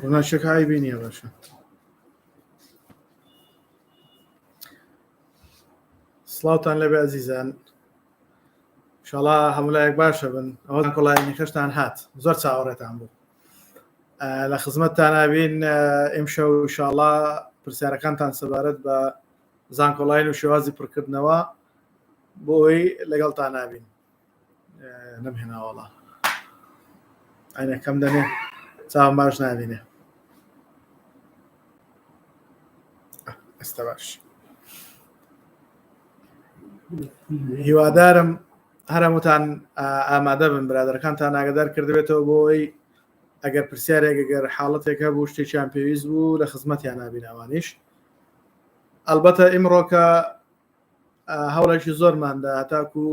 ڕووناکیەکە عەیبی نییە باشە سڵاوتان لەبێ ئەزیزان شڵا هەمولایەک باشە بن ئەوە کۆڵایانی خشتان هات زۆر چاوەڕێتان بوو لە خزمەتتان نابین ئیمشەو شاڵا پرسیارەکانتان سەبارەت بە زانکۆڵاین و شێوازی پڕکردنەوە بۆ ئەوەی لەگەڵتان نابین نەمهێناوەڵا ئاینەکەم دەنێ چاوم باش نابینێ ئێستا باش هیوادارم هەرموتان ئامادە بن برادەرەکانتان ئاگدار کردبێتەوە بۆ ئەوەی ئەگەر پرسیارێک ئەگەر حاڵەتێک هەبوو شتێکیان پێویست بوو لە خزمەتیان نابین ئەوانیش ئەلبەتە ئیمڕۆکە هەوڵێکی زۆرماندا هەتاکو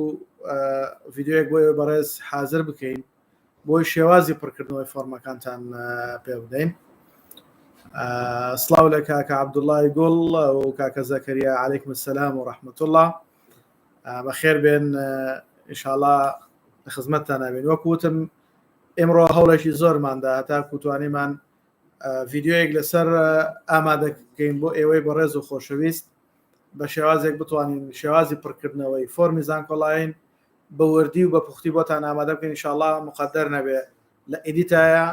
ڤیددیوەک بۆ ئێوە بەڕێز حاضر بکەین بۆی شێوازی پڕکردنەوەی فۆرمەکانتان پێ بدەین سڵاو لە کاکە عبدوڵای گوڵ و کاکە زەکەریا عیکم السلام و ڕحمەت الله بەخێر بێن ئینشاءاللە لە خزمەتتان نابین وەک وتم ئێمڕۆ هەوڵێکی زۆرماندا هەتا کوتوانیمان ڤیددیوەیەک لەسەر ئامادەکەین بۆ ئێوەی بەڕێز و خۆشەویست بە شێوازێک بتوانین شێوازی پڕکردنەوەی فۆرمی زانکۆلاین بە وردی و بە پوختی بۆتان ئامادە بکەین ئینشاءاللە مقدر نەبێ لە ئیدیتایە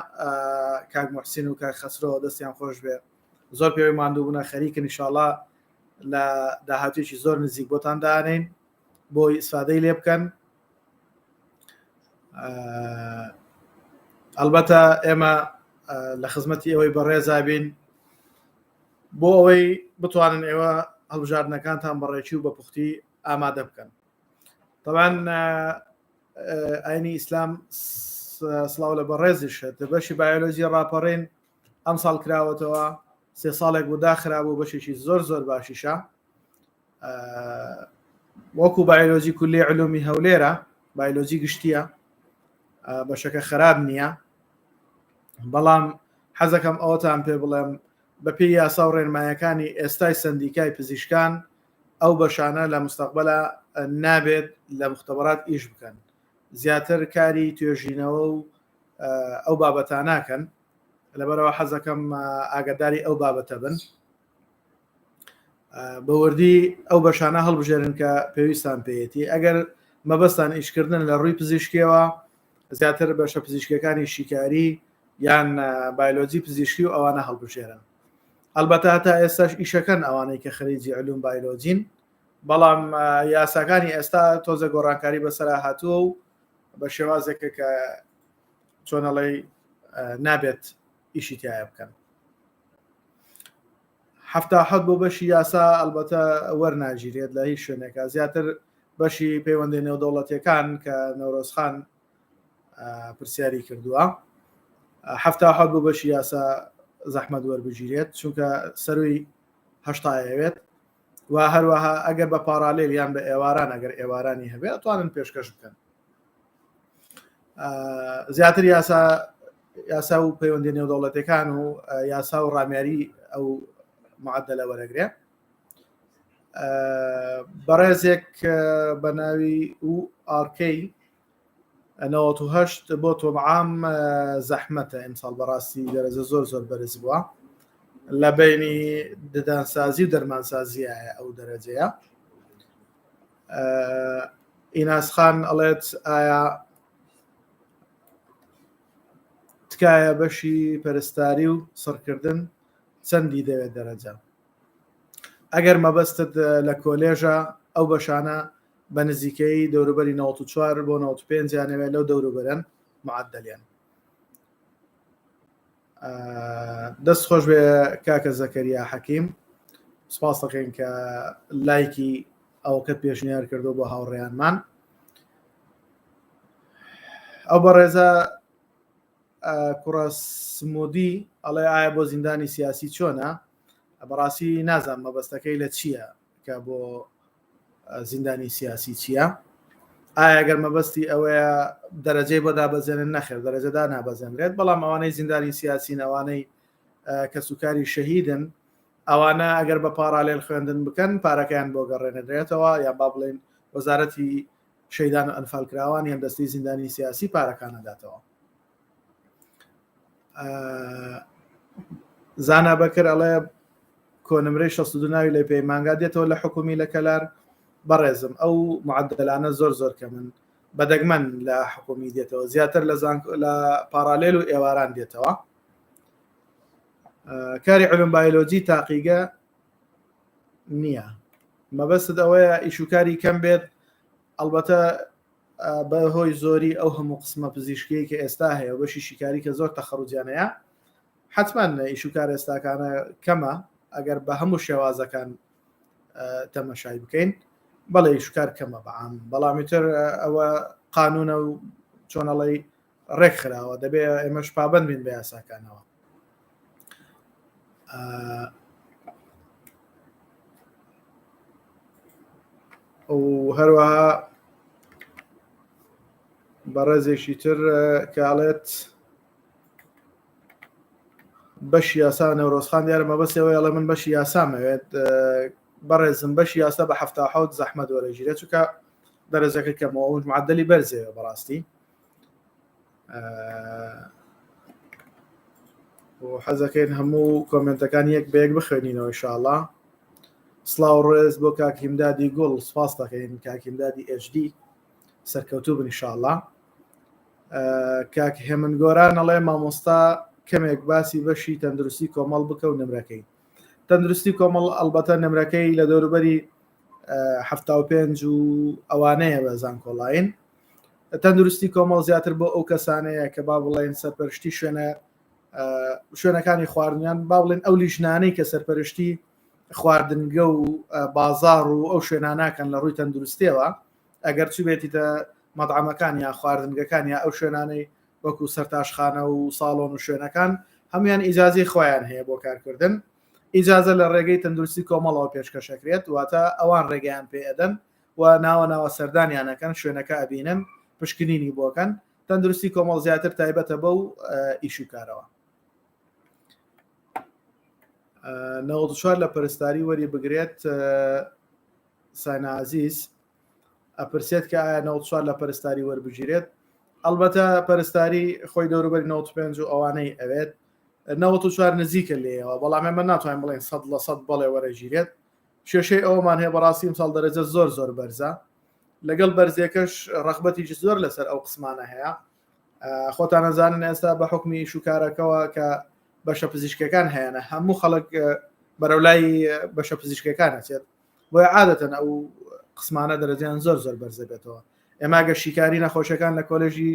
کاک محسین و کاک خەسرۆ دەستیان خۆش بێ زۆر پێوەی ماندوو بوونە خەریکن ئینشاءاللە لە داهاتوێکی زۆر نزیک بۆتان دانین بۆی ئیسفادەی لێ بکەن ئەلبەتە ئێمە لە خزمەتی ئێوەی بەڕێزابین بۆ ئەوەی بتوانن ئێوە هەڵبژاردنەکانتان بەڕێکی و بە پوختی ئامادە بکەن تەوان ئاینی ئیسلام سڵاو لە بەڕێزیشت بەشی بایۆلۆجی ڕاپەڕین ئەم ساڵ کراوەتەوە سێ ساڵێک بوو داخرابوو بەشێکی زۆر زۆر باشیشە وەکو بایۆلۆجی کولی علومی هەولێرە بایۆلۆجی گشتیە بەشەکە خراپ نییە بەڵام حەزەکەم ئەوەتان پێ بڵێم بەپێی یاسا و ڕێنمایەکانی ئێستای سەندیکای پزیشکان ئەو بەشانە لە مستەقبەلا نابێت لە مختبرات ئیش بکەن زیاتر کاری توێژینەوە و ئەو بابەتاناکەن لەبەرەوە حەزەکەم ئاگاداری ئەو بابەتە بن بە وردی ئەو بەشانە هەڵبژێرن کە پێویستان پێیەتی ئەگەر مەبەستان ئیشکردن لە ڕووی پزیشکیەوە زیاتر بەشە پزیشکەکانی شیکاری یان بایلۆجی پزیشکی و ئەوانە هەڵبژێرن ئەلبەتە هەتا ئێستاش ئیشەکەن ئەوانەی کە خەریجی علوم بایلۆجین بەڵام یاساکانی ئێستا تۆزە گۆڕانکاری بەسەرا هاتووە و بە شێوازێکە کە چۆنەڵی نابێت ئیشی تایە بکەن 77 بۆ بەشی یاسا ئەلبەتە وەرناگیرێت لە هیچ شوێنێکە زیاتر بەشی پەیوەندی نێودەوڵەتیەکان کە نەورۆزخان پرسیاری کردووە 77 بۆ بەشی یاسا زەحمەت وەربگیرێت چونکە سەروی هەشتایەوێت و هەروەها ئەگەر بە پاڕالێل یان بە ئێواران ئەگەر ئێوارانی هەبێت ئەتوانن پێشکەش بکەن زیاتر یاسا یاسا و پەیوەندی نێودەوڵەتەکان و یاسا و ڕامیاری ئەو معدلە وەرەگرێ بەڕێزێک بە ناوی و ئارکەی 98 بۆ تۆمعام زەحمەتە ئیمساڵ بەڕاستی دەرەجە زۆر زۆر بەرز بووە لە بینی ددانسازی و دەرمانسازیە ئەو دەرەجەیە ئیناس خان ئەڵێت ئایا تکایە بەشی پەرستاری و سڕکردن چەندی دەوێت دەرەجە ئەگەر مەبەستت لە کۆلێژە ئەو بەشانە بە نزیکەی دەوروبەری 94 بۆ 95 یانەوێت لەو دەوروبەرن معدلیان دەست خۆش بێ کاکە زەکەریا حەکیم سپاس دەکەین کە لایکی ئەوکەت پێشنیار کردو بۆ هاوڕێیانمان ئەو بەڕێزە کوڕە سمودی ئەڵێ ئایا بۆ زیندانی سیاسی چۆنە بەڕاستی نازانم مەبەستەکەی لە چییە کە بۆ زیندانی سیاسی چییە ئایا گەر مەبەستی ئەوەیە دەرەجەی بۆ دابەزێنن نەخێر دەرەجەدا نابەزێنرێت بەڵام ئەوانەی زیندانی سیاسین ئەوانەی کەسوکاری شەهیدن ئەوانە ئەگەر بە پاڕالێل خوێندن بکەن پارەکەیان بۆ گەڕێنرێتەوە یا با بڵێن وەزارەتی شەیدان و ئەنفالکراوان یان دەستی زیندانی سیاسی پارەکان نەداتەوە. زانا بەکر ئەڵێ کۆنمرەی 62 ناوی لە پەیمانگا دێتەوە لە حکومی لە کەلار بەڕێزم ئەو معدلانە زۆر زۆر کەمن بە دەگمەن لە حکومی دێتەوە زیاتر لە زانک لە پارالێل و ئێواران دێتەوە کاری علوم بایلۆجی تاقیگە نییە مەبەستت ئەوەیە ئیشوکاری کەم بێت ئەلبەتە بە هۆی زۆری ئەو هەموو قسمە پزیشکیەی کە ئێستا هەیە و بەشی شیکاری کە زۆر تەخەڕوجیان هەیە حتمما ئیشوکار ئێستاکانە کەمە ئەگەر بە هەموو شێوازەکان تەمەشای بکەین بەڵێ ئیشکار کەمە بەعام بەڵامیتر ئەوە قانونە و چۆنەڵی ڕێک خراوە دەبێ ئێمەش پابند بین بە یاساکانەوە و هەروەها بەڕێزێکی تر کاڵێت بەشی یاسا نەورۆزخان دیارە مەبەستەوە ئەڵێ من بەشی یاسامەوێت بەڕێزم بەشی یاسا بە 77 زەحمەت وەرەگیرێت چونکە دەرەجەکە کەمەوە ئەو معدلی بەرزەوە بەڕاستی و حەزەکەین هەموو کۆمنتەکان یەک بە یەک بخوێنینەوە ئینشاءاللە سڵاو ڕێز بۆ کاک هیمدادی گوڵ سپاس دەکەین کاک هیمدادی HD سەرکەوتوو بن ئینشاءاللە کاک هێمن گۆران ئەڵێ مامۆستا کەمێک باسی بەشی تەندروستی کۆمەڵ بکە و نمرەکەی تەندروستی کۆمەڵ ئەلبەتە نمرەکەی لە دەوروبەری 75 و ئەوانەیە بە زانکۆلاین تەندروستی کۆمەڵ زیاتر بۆ ئەو کەسانەیە کە با بڵێن سەرپەرشتی شوێنە شوێنەکانی خواردنیان با بڵێن ئەو لیژنانەی کە سەرپەرشتی خواردنگە و بازار و ئەو شوێناناکەن لە ڕووی تەندروستیەوە ئەگەر چوبێتیتە مەدعەمەکان یا خواردنگەکان یا ئەو شوێنانەی وەکو سەرتاشخانە و ساڵۆن و شوێنەکان هەمویان ئیجازی خۆیان هەیە بۆ کارکردن ئیجازە لە ڕێگەی تەندروستی کۆمەڵەوە پێشکەشەکرێت واتە ئەوان ڕێگەیان پێ ئەدەن و ناوە ناوە سەردانیان ئەکەن شوێنەکە ئەبینن پشکنینی بۆکەن تەندروستی کۆمەڵ زیاتر تایبەتە بەو ئیش و کارەوە 94 لە پەرستاری وەری بگرێت ساینا عزیز ئەپرسێت کە ئایا 94 لە پەرستاری وەربگیرێت ئەلبەتە پەرستاری خۆی دەوروبەری 95 و ئەوانەی ئەوێت 94 نزیکە لێەوە بەڵام ئێمە ناتوانین بڵێن 100 لە 100 بەڵێ وەرەگیرێت کێشەی ئەوەمان هەیە بەڕاستی ئەمساڵ دەرەجە زۆر زۆر بەرزە لەگەڵ بەرزیەکەش ڕەغبەتیش زۆر لەسەر ئەو قسمانە هەیە خۆتان نەزانن ئێستا بە حکمی شوکارەکەەوە کە بەشە پزیشکەکان هەیەە هەموو خەڵک بەرەو لای بەشە پزیشکەکان ئەچێت بۆیە عادەتەن ئەو قسمانە دەرەجەیان زۆر زۆر بەرزە بێتەوە ئێمە گە شیکاری نەخۆشەکان لە کۆلێژی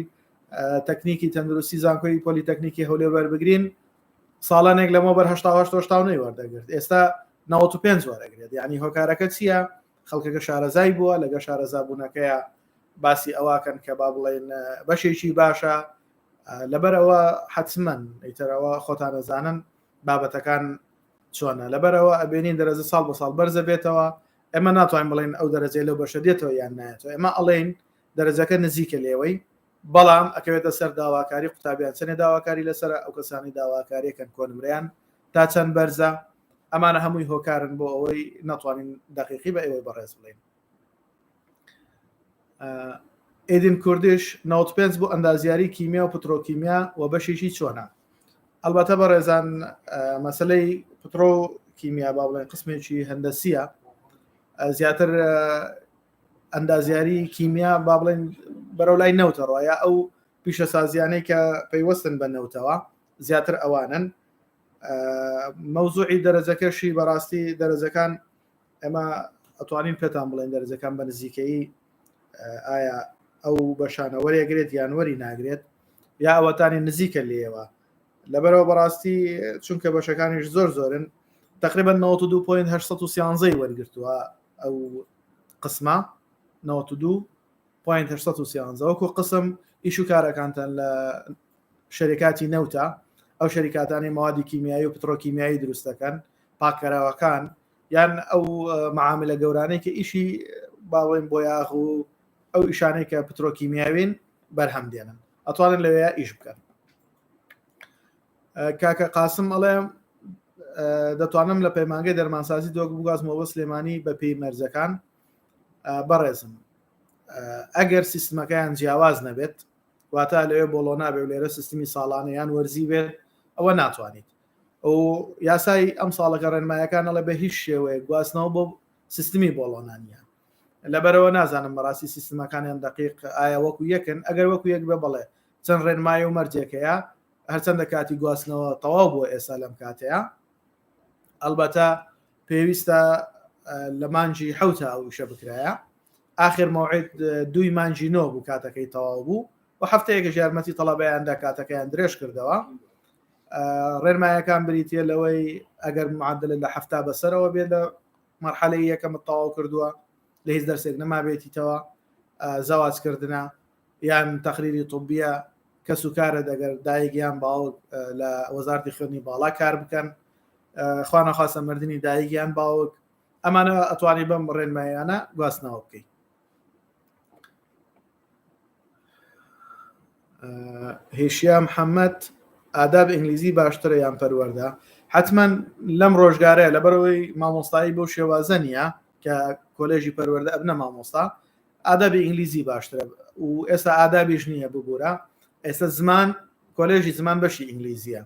تەکنیکی تەندروستی زانکۆی پۆلیتەکنیکی هەولێر وەربگرین ساڵانێک لەمەوبەر 88 89 وەردەگرت ئێستا 95 وەرەگرێت یعنی هۆکارەکە چییە خەڵکەکە شارەزای بووە لەگە شارەزابوونەکەیە باسی ئەوواکەن کە با بڵێن بەشێکی باشە لەبەرەوە حتمما ئیترەوە خۆتانەزانن بابەتەکان چۆنە لەبەرەوە ئەبێنین دەرەجە ساڵ بە ساڵ بەرزە بێتەوە ئێمە ناتوانین بڵێن ئەو دەرەجەی لەو بەشە دێتەوە یان نایەتەوە ئێمە ئەڵێن دەرەجەکە نزیکە لێوەی بەڵام ئەکەوێتە سەر داواکاری قوتابیان چەنێ داواکاری لەسەرە ئەو کەسانی داواکاریەکەن کۆنمرەیان تا چەند بەرزە ئەمانە هەمووی هۆکارن بۆ ئەوەی ناتوانین دقیقی بە ئێوەی بەڕێز بڵێن ئێدین کوردیش 95 بۆ ئەندازیاری کیمیا و پترۆکیمیا و بەشێکی چۆنە ئەلبەتە بەڕێزان مەسلەی پترۆ کیمیا با بڵێن قسمێکی هەندەسیە زیاتر ئەندازیاری کیمیا با بڵێن بەرەو لای نەوتەڕە یا ئەو پیشەسازیانەی کە پەیوەستن بە نەوتەوە زیاتر ئەوانن مەوزوعی دەرەجەکەشی بەڕاستی دەرەجەکان ئێمە ئەتوانین پێتان بڵێن دەرەجەکان بە نزیکەیی ئایا ئەو بەشانە وەرێگرێت یان وەری ناگرێت یا ئەوەتانی نزیکە لێەوە لەبەرەوە بەڕاستی چونکە بەشەکانیش زۆر زۆرن تقریبا 92.813 وەرگرتووە ئەو قسمە 92.813 وەکو قسم ئیش و کارەکانتان لە شەریکاتی نەوتە ئەو شەریکاتانی موادی کیمیایی و پترۆکیمیایی دروست دەکەن پاککەرەوەکان یان ئەو معاملە گەورانەی کە ئیشی باڵێن بۆیاغ و ئەو ئیشانەی کە پترۆکیمیاوین بەرهەم دێنن ئەتوانن لەوەیە ئیش بکەن کاکە قاسم ئەڵێ دەتوانم لە پەیمانگەی دەرمانسازی دۆک بگوازمەوە بۆ سلێمانی بە پێی مەرجەکان بەڕێزم ئەگەر سیستمەکەیان جیاواز نەبێت واتە لەوێ بۆڵۆنا بێ و لێرە سیستمی ساڵانە یان وەرزی بێت ئەوە ناتوانیت و یاسای ئەم ساڵەکە ڕێنمایەکان ئەڵێ بە هیچ شێوەیە گواستنەوە بۆ سیستمی بۆڵۆنا نییە لەبەرەوە نازانم بەڕاستی سیستمەکانیان دقیق ئایا وەکو یەکن ئەگەر وەکو یەک بە بڵێ چەند ڕێنمایی و مەرجێکەیە هەرچەندە کاتی گواستنەوە تەواو بووە ئێستا لەم کاتەیە ئەلبەتە پێویستە لە مانجی حوتە ئەو ئیشە بکرایە ئاخر مەوعد دووی مانجی نۆ بوو کاتەکەی تەواو بوو و هەفتەیەکەش یارمەتی تەڵەبەیاندا کاتەکەیان درێژ کردەوە ڕێنمایەکان بریتە لەوەی ئەگەر معدلە لە هەفتا بەسەرەوە بێت لە مەرحەلەی یەکەمت تەواو کردووە لە هیچ دەرسێک نەمابێتیتەوە زەواجکردە یان تەقریری طبیە کەس و کارت ئەگەر دایک یان باوک لە وەزارتی خوێندنی باڵا کار بکەن خوانەخواستە مردنی دایک یان باوک ئەمانە ئەتوانی بەم ڕێنمایانە گواستنەوە بکەیت هێشیا محەممەد ئاداب ئینگلیزی باشترە یان پەروەەردە حتمما لەم ڕۆژگارەیە لەبەرەوەی مامۆستایی بۆ شێوازە نییە کە کۆلێژی پەروەەردە ئەبنە مامۆستا ئادابی ئینگلیزی باشترە و ئێستا ئادابیش نییە ببوورە ئێستا زمان کۆلێژی زمان بەشی ئینگلیزیە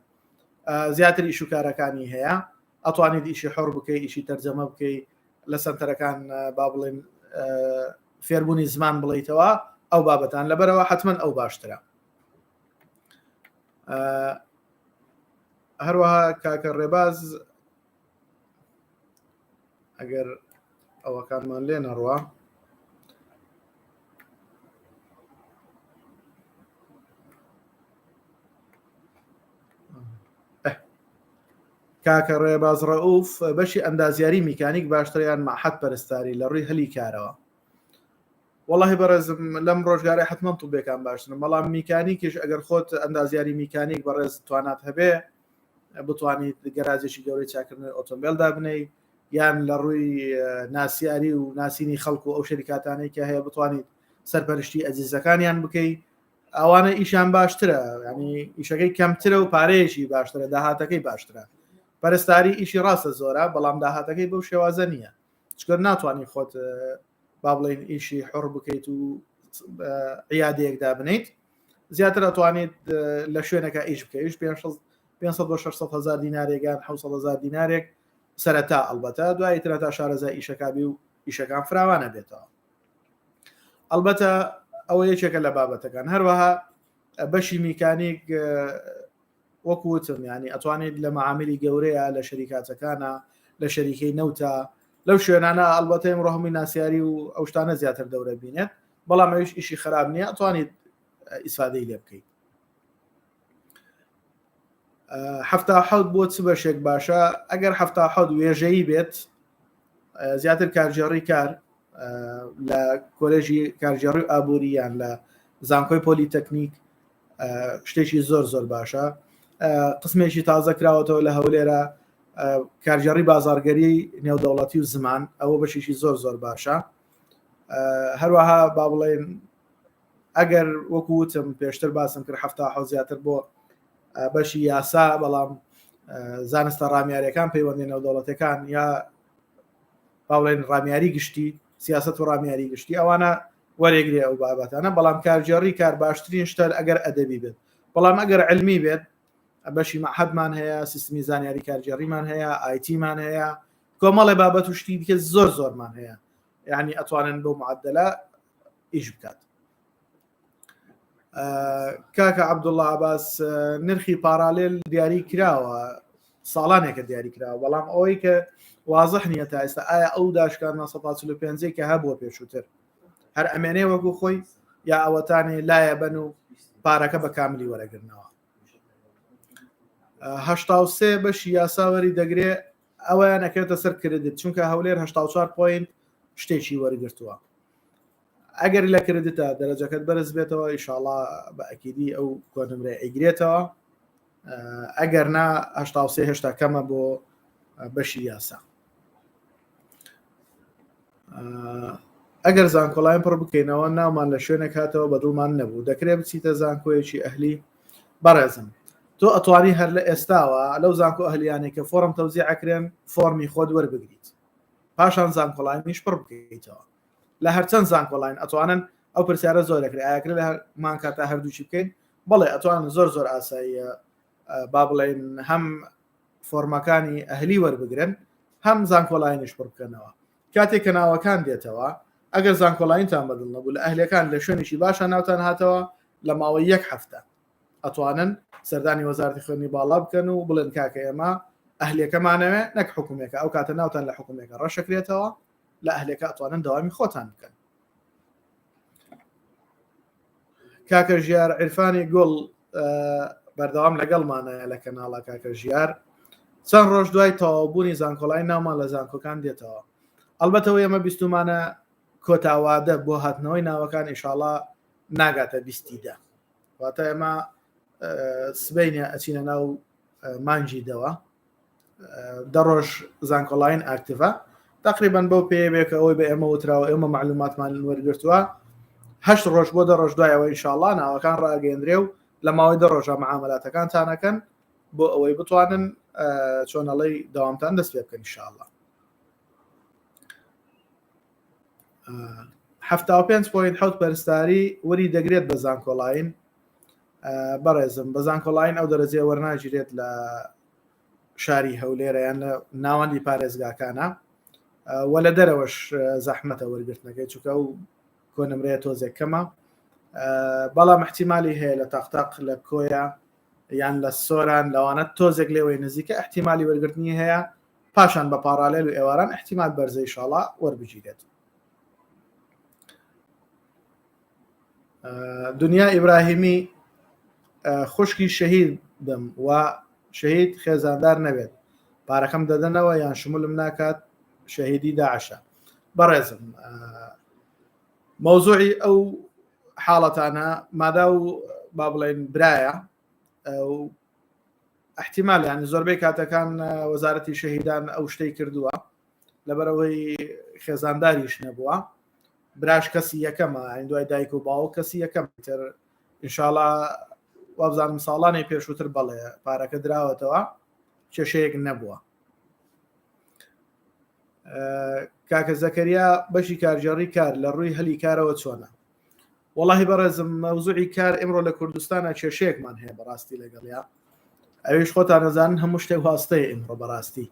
زیاتر ئیش و کارەکانی هەیە ئەتوانیت ئیشی حڕ بکەی ئیشی تەرجەمە بکەی لە سنتەرەکان با بڵێن فێربوونی زمان بڵیتەوە ئەو بابەتان لەبەرەوە حتمما ئەو باشترە هەروەها کاکە ڕێباز ئەگەر ئەوەکانمان لێ نەڕوا کاکە ڕێباز ڕەئوف بەشی ئەندازیاری میکانیک باشترە یان مەعهەد پەرستاری لە ڕووی هەلی کارەوە وەڵاهی بەڕێزم لەم ڕۆژگارە حتمما طبێکان باشترن بەڵام میکانیکیش ئەگەر خۆت ئەندازیاری میکانیک بەڕێز توانات هەبێ بتوانیت گەراجێکی گەورەی چاکردنەوەی ئۆتۆمبیل دابنەی یان لە ڕووی ناسیاری و ناسینی خەڵک و ئەو شەریکاتانەی کە هەیە بتوانیت سەرپەرشتی ئەزیزەکانیان بکەی ئەوانە ئیشان باشترە ینی ئیشەکەی کەمترە و پارەیەکی باشترە داهاتەکەی باشترە پەرستاری ئیشی ڕاستە زۆرە بەڵام داهاتەکەی بەو شێوازە نییە چکە ناتوانانی خۆت با بڵین ئیشی حڕ بکەیت و عیادەیەک دابنیت زیاتر ئەتوانیت لە شوێنەکە ئیش بکەیش 500 بۆ 600 هزار دینارێکیان 600 هزار دینارێک سەرەتا ئەلبەتە دوای ترە تا شارەزا ئیشەکابی و ئیشەکان فراوانە بێتەوە ئەلبەتە ئەوە یەکێکە لە بابەتەکان هەروەها بەشی میکانیک وەکو وتم ینی ئەتوانیت لە معاملی گەورەیە لە شەریکاتەکانە لە شەریکەی نەوتە لەو شوێنانە ئەلبەتە ئمڕۆ هەمووی ناسیاری و ئەو شتانە زیاتر دەورە بینێت بەڵام ئەویش ئیشی خراپ نییە ئەتوانیت ئیسفادەی لێ بکەیت 77 بۆ چ بەشێک باشە ئەگەر 77 وێژەیی بێت زیاتر کارگێڕی کار لە کۆلێژی کارگێڕی و ئابووری یان لە زانکۆی پۆلیتەکنیک شتێکی زۆر زۆر باشە قسمێکی تازە کراوەتەوە لە هەولێرە کارگێڕی بازارگەری نێودەوڵەتی و زمان ئەوە بەشێکی زۆر زۆر باشە هەروەها با بڵێن ئەگەر وەکو وتم پێشتر باسم کرد هەفتا حەوت زیاتر بۆ بەشی یاسا بەڵام زانستە ڕامیاریەکان پەیوەندی نێودەوڵەتەکان یا با بڵێن ڕامیاری گشتی سیاست و ڕامیاری گشتی ئەوانە وەرێگرێ ئەو بابەتانە بەڵام کارگێڕی کار باشترین شتە ئەگەر ئەدەبی بێت بەڵام ئەگەر علمی بێت بەشی مەحەدمان هەیە سیستمی زانیاری کارگێڕیمان هەیە ئایتیمان هەیە کۆمەڵێ بابەت و شتی دیکە زۆر زۆرمان هەیە یعنی ئەتوانن بۆ معدلە ئیش بکات کاکە عەبدوڵڵا عباس نرخی پارالێل دیاری کراوە ساڵانێکە دیاری کراوە بەڵام ئەوەی کە وازح نییە تا ئێستا ئایا ئەو داشکاندنە 145 کە هەبووە پێشووتر هەر ئەمێنێ وەکو خۆی یا ئەوەتانێ لایە بن و پارەکە بە کاملی وەرەگرنەوە 83 بەشی یاساوەری دەگرێ ئەویان ئەکەوێتە سەر credit چونکە هەولێر 84 point شتێکی وەرگرتووە ئەگەر لە credit ە دەرەجەکەت بەرز بێتەوە ئیشاڵا بە ئەکیدی ئەو کۆنمرە ئەیگرێتەوە ئەگەر نا 83 هێشتا کەمە بۆ بەشی یاسا ئەگەر زانکۆلاین پڕ بکەینەوە ناومان لە شوێنێک هاتەوە بە دڵمان نەبوو دەکرێت بچیتە زانکۆیەکی ئەهلی بەڕێزم تۆ ئەتوانی هەر لە ئێستاوە لەو زانکۆ ئەهلیانێک کە فۆرم تەوزیع ئەکرێن فۆرمی خۆت وەربگریت پاشان زانکۆلاینیش پڕ بکەیتەوە لە هەرچەند زانکۆلاین ئەتوانن ئەو پرسیارە زۆر دەکرێت ئایا کرێ لە هەمان کاتا هەردووکی بکەین بەڵێ ئەتوانن زۆر زۆر ئاساییە. با بڵێن هەم فۆرمەکانی ئەهلی وەربگرن هەم زانکۆلاینیش پڕ بکەنەوە کاتێک کە ناوەکان دێتەوە ئەگەر زانکۆلاینتان بەدڵ نەبوو لە ئەهلەکان لە شوێنێکی باشە ناوتان هاتەوە لە ماوەی یەک هەفتە ئەتوانن سەردانی وەزارەتی خوێندنی باڵا بکەن و بڵێن کاکە ئێمە ئەهلەکەمانەوێ نەک حکومێکە ئەو کاتە ناوتان لە حکومێکە ڕەشەکرێتەوە لە ئەهلەکە ئەتوانن دەوامی خۆتان بکەن. کاکە ژیار عیرفانی گوڵ بەردەوام لەگەڵمانایە لە کەناڵە کاکە ژیار چەند ڕۆژ دوای تەواوبوونی زانکۆڵای ناومان لە زانکۆکان دێتەوە ئەلبەتەوە ئێمە بیستومانە کۆتاوادە بۆ هاتنەوەی ناوەکان ئیشاڵا ناگاتە بیستی دە واتە ئێمە سبینە ئەچینە ناو مانگی دەوە دە ڕۆژ زانکۆلاین ئاکتیڤە تقریبان بەو پێ بێ کە ئەوەی بە ئێمە وتراوە ئێمە معلوماتمان وەرگرتووە هەشت ڕۆژ بۆ دە ڕۆژ دوایەوە ئینشاءاللە ناوەکان ڕاگەندرێ و لە ماوەی دە ڕۆژە معاملاتەکانتانەکەن بۆ ئەوەی بتوانن چۆنەڵی داوامتان دەست پێ بکەن ئینشاءاللە 75.7 پەرستاری وەری دەگرێت بە زانکۆلاین بەڕێزم بە زانکۆلاین ئەو دەرەجەیە وەرناگیرێت لە شاری هەولێرە یان لە ناوەندی پارێزگاکانە و لە دەرەوەش زەحمەتە وەرگرتنەکەی چونکە ئەو کۆنمرەیە تۆزێک کەمە بەڵام احتیممالی هەیە لە تاقتاق لە کۆیە یان لە سۆران لەوانە تۆزێک لێوەی نزیکە احتیممالی وەرگرتنی هەیە پاشان بە پاڕالێل و ئێواران احتیمال بەرزەی شاڵا وەربگیرێت دنیا ئیبراهیمی خوشکی شەهید بم و شەهید خێزاندار نەبێت پارەکەم دەدەنەوە یان شمولم ناکات شەهیدی داعشە بەڕێزم مەوزوعی ئەو حاڵەتانە مادا و با بڵێن برایە احتیمال یان زۆربەی کاتەکان وەزارەتی شەهیدان ئەو شتەی کردووە لەبەرەوەی خێزانداریش نەبووە براش کەسی یەکەمە ئەین دوای دایک و باوک کەسی یەکەم تر ئینشاڵا وابزانم ساڵانی پێشووتر بەڵێ پارەکە دراوەتەوە کێشەیەک نەبووە کاکە زەکەریا بەشی کارگێڕی کار لە ڕووی هەلی کارەوە چۆنە وەڵاهی بەڕێزم مەوزوعی کار ئمڕۆ لە کوردستانە کێشەیەکمان هەیە بەڕاستی لەگەڵیا ئەویش خۆتان نەزانن هەموو شتێک واستەیە ئمڕۆ بەڕاستی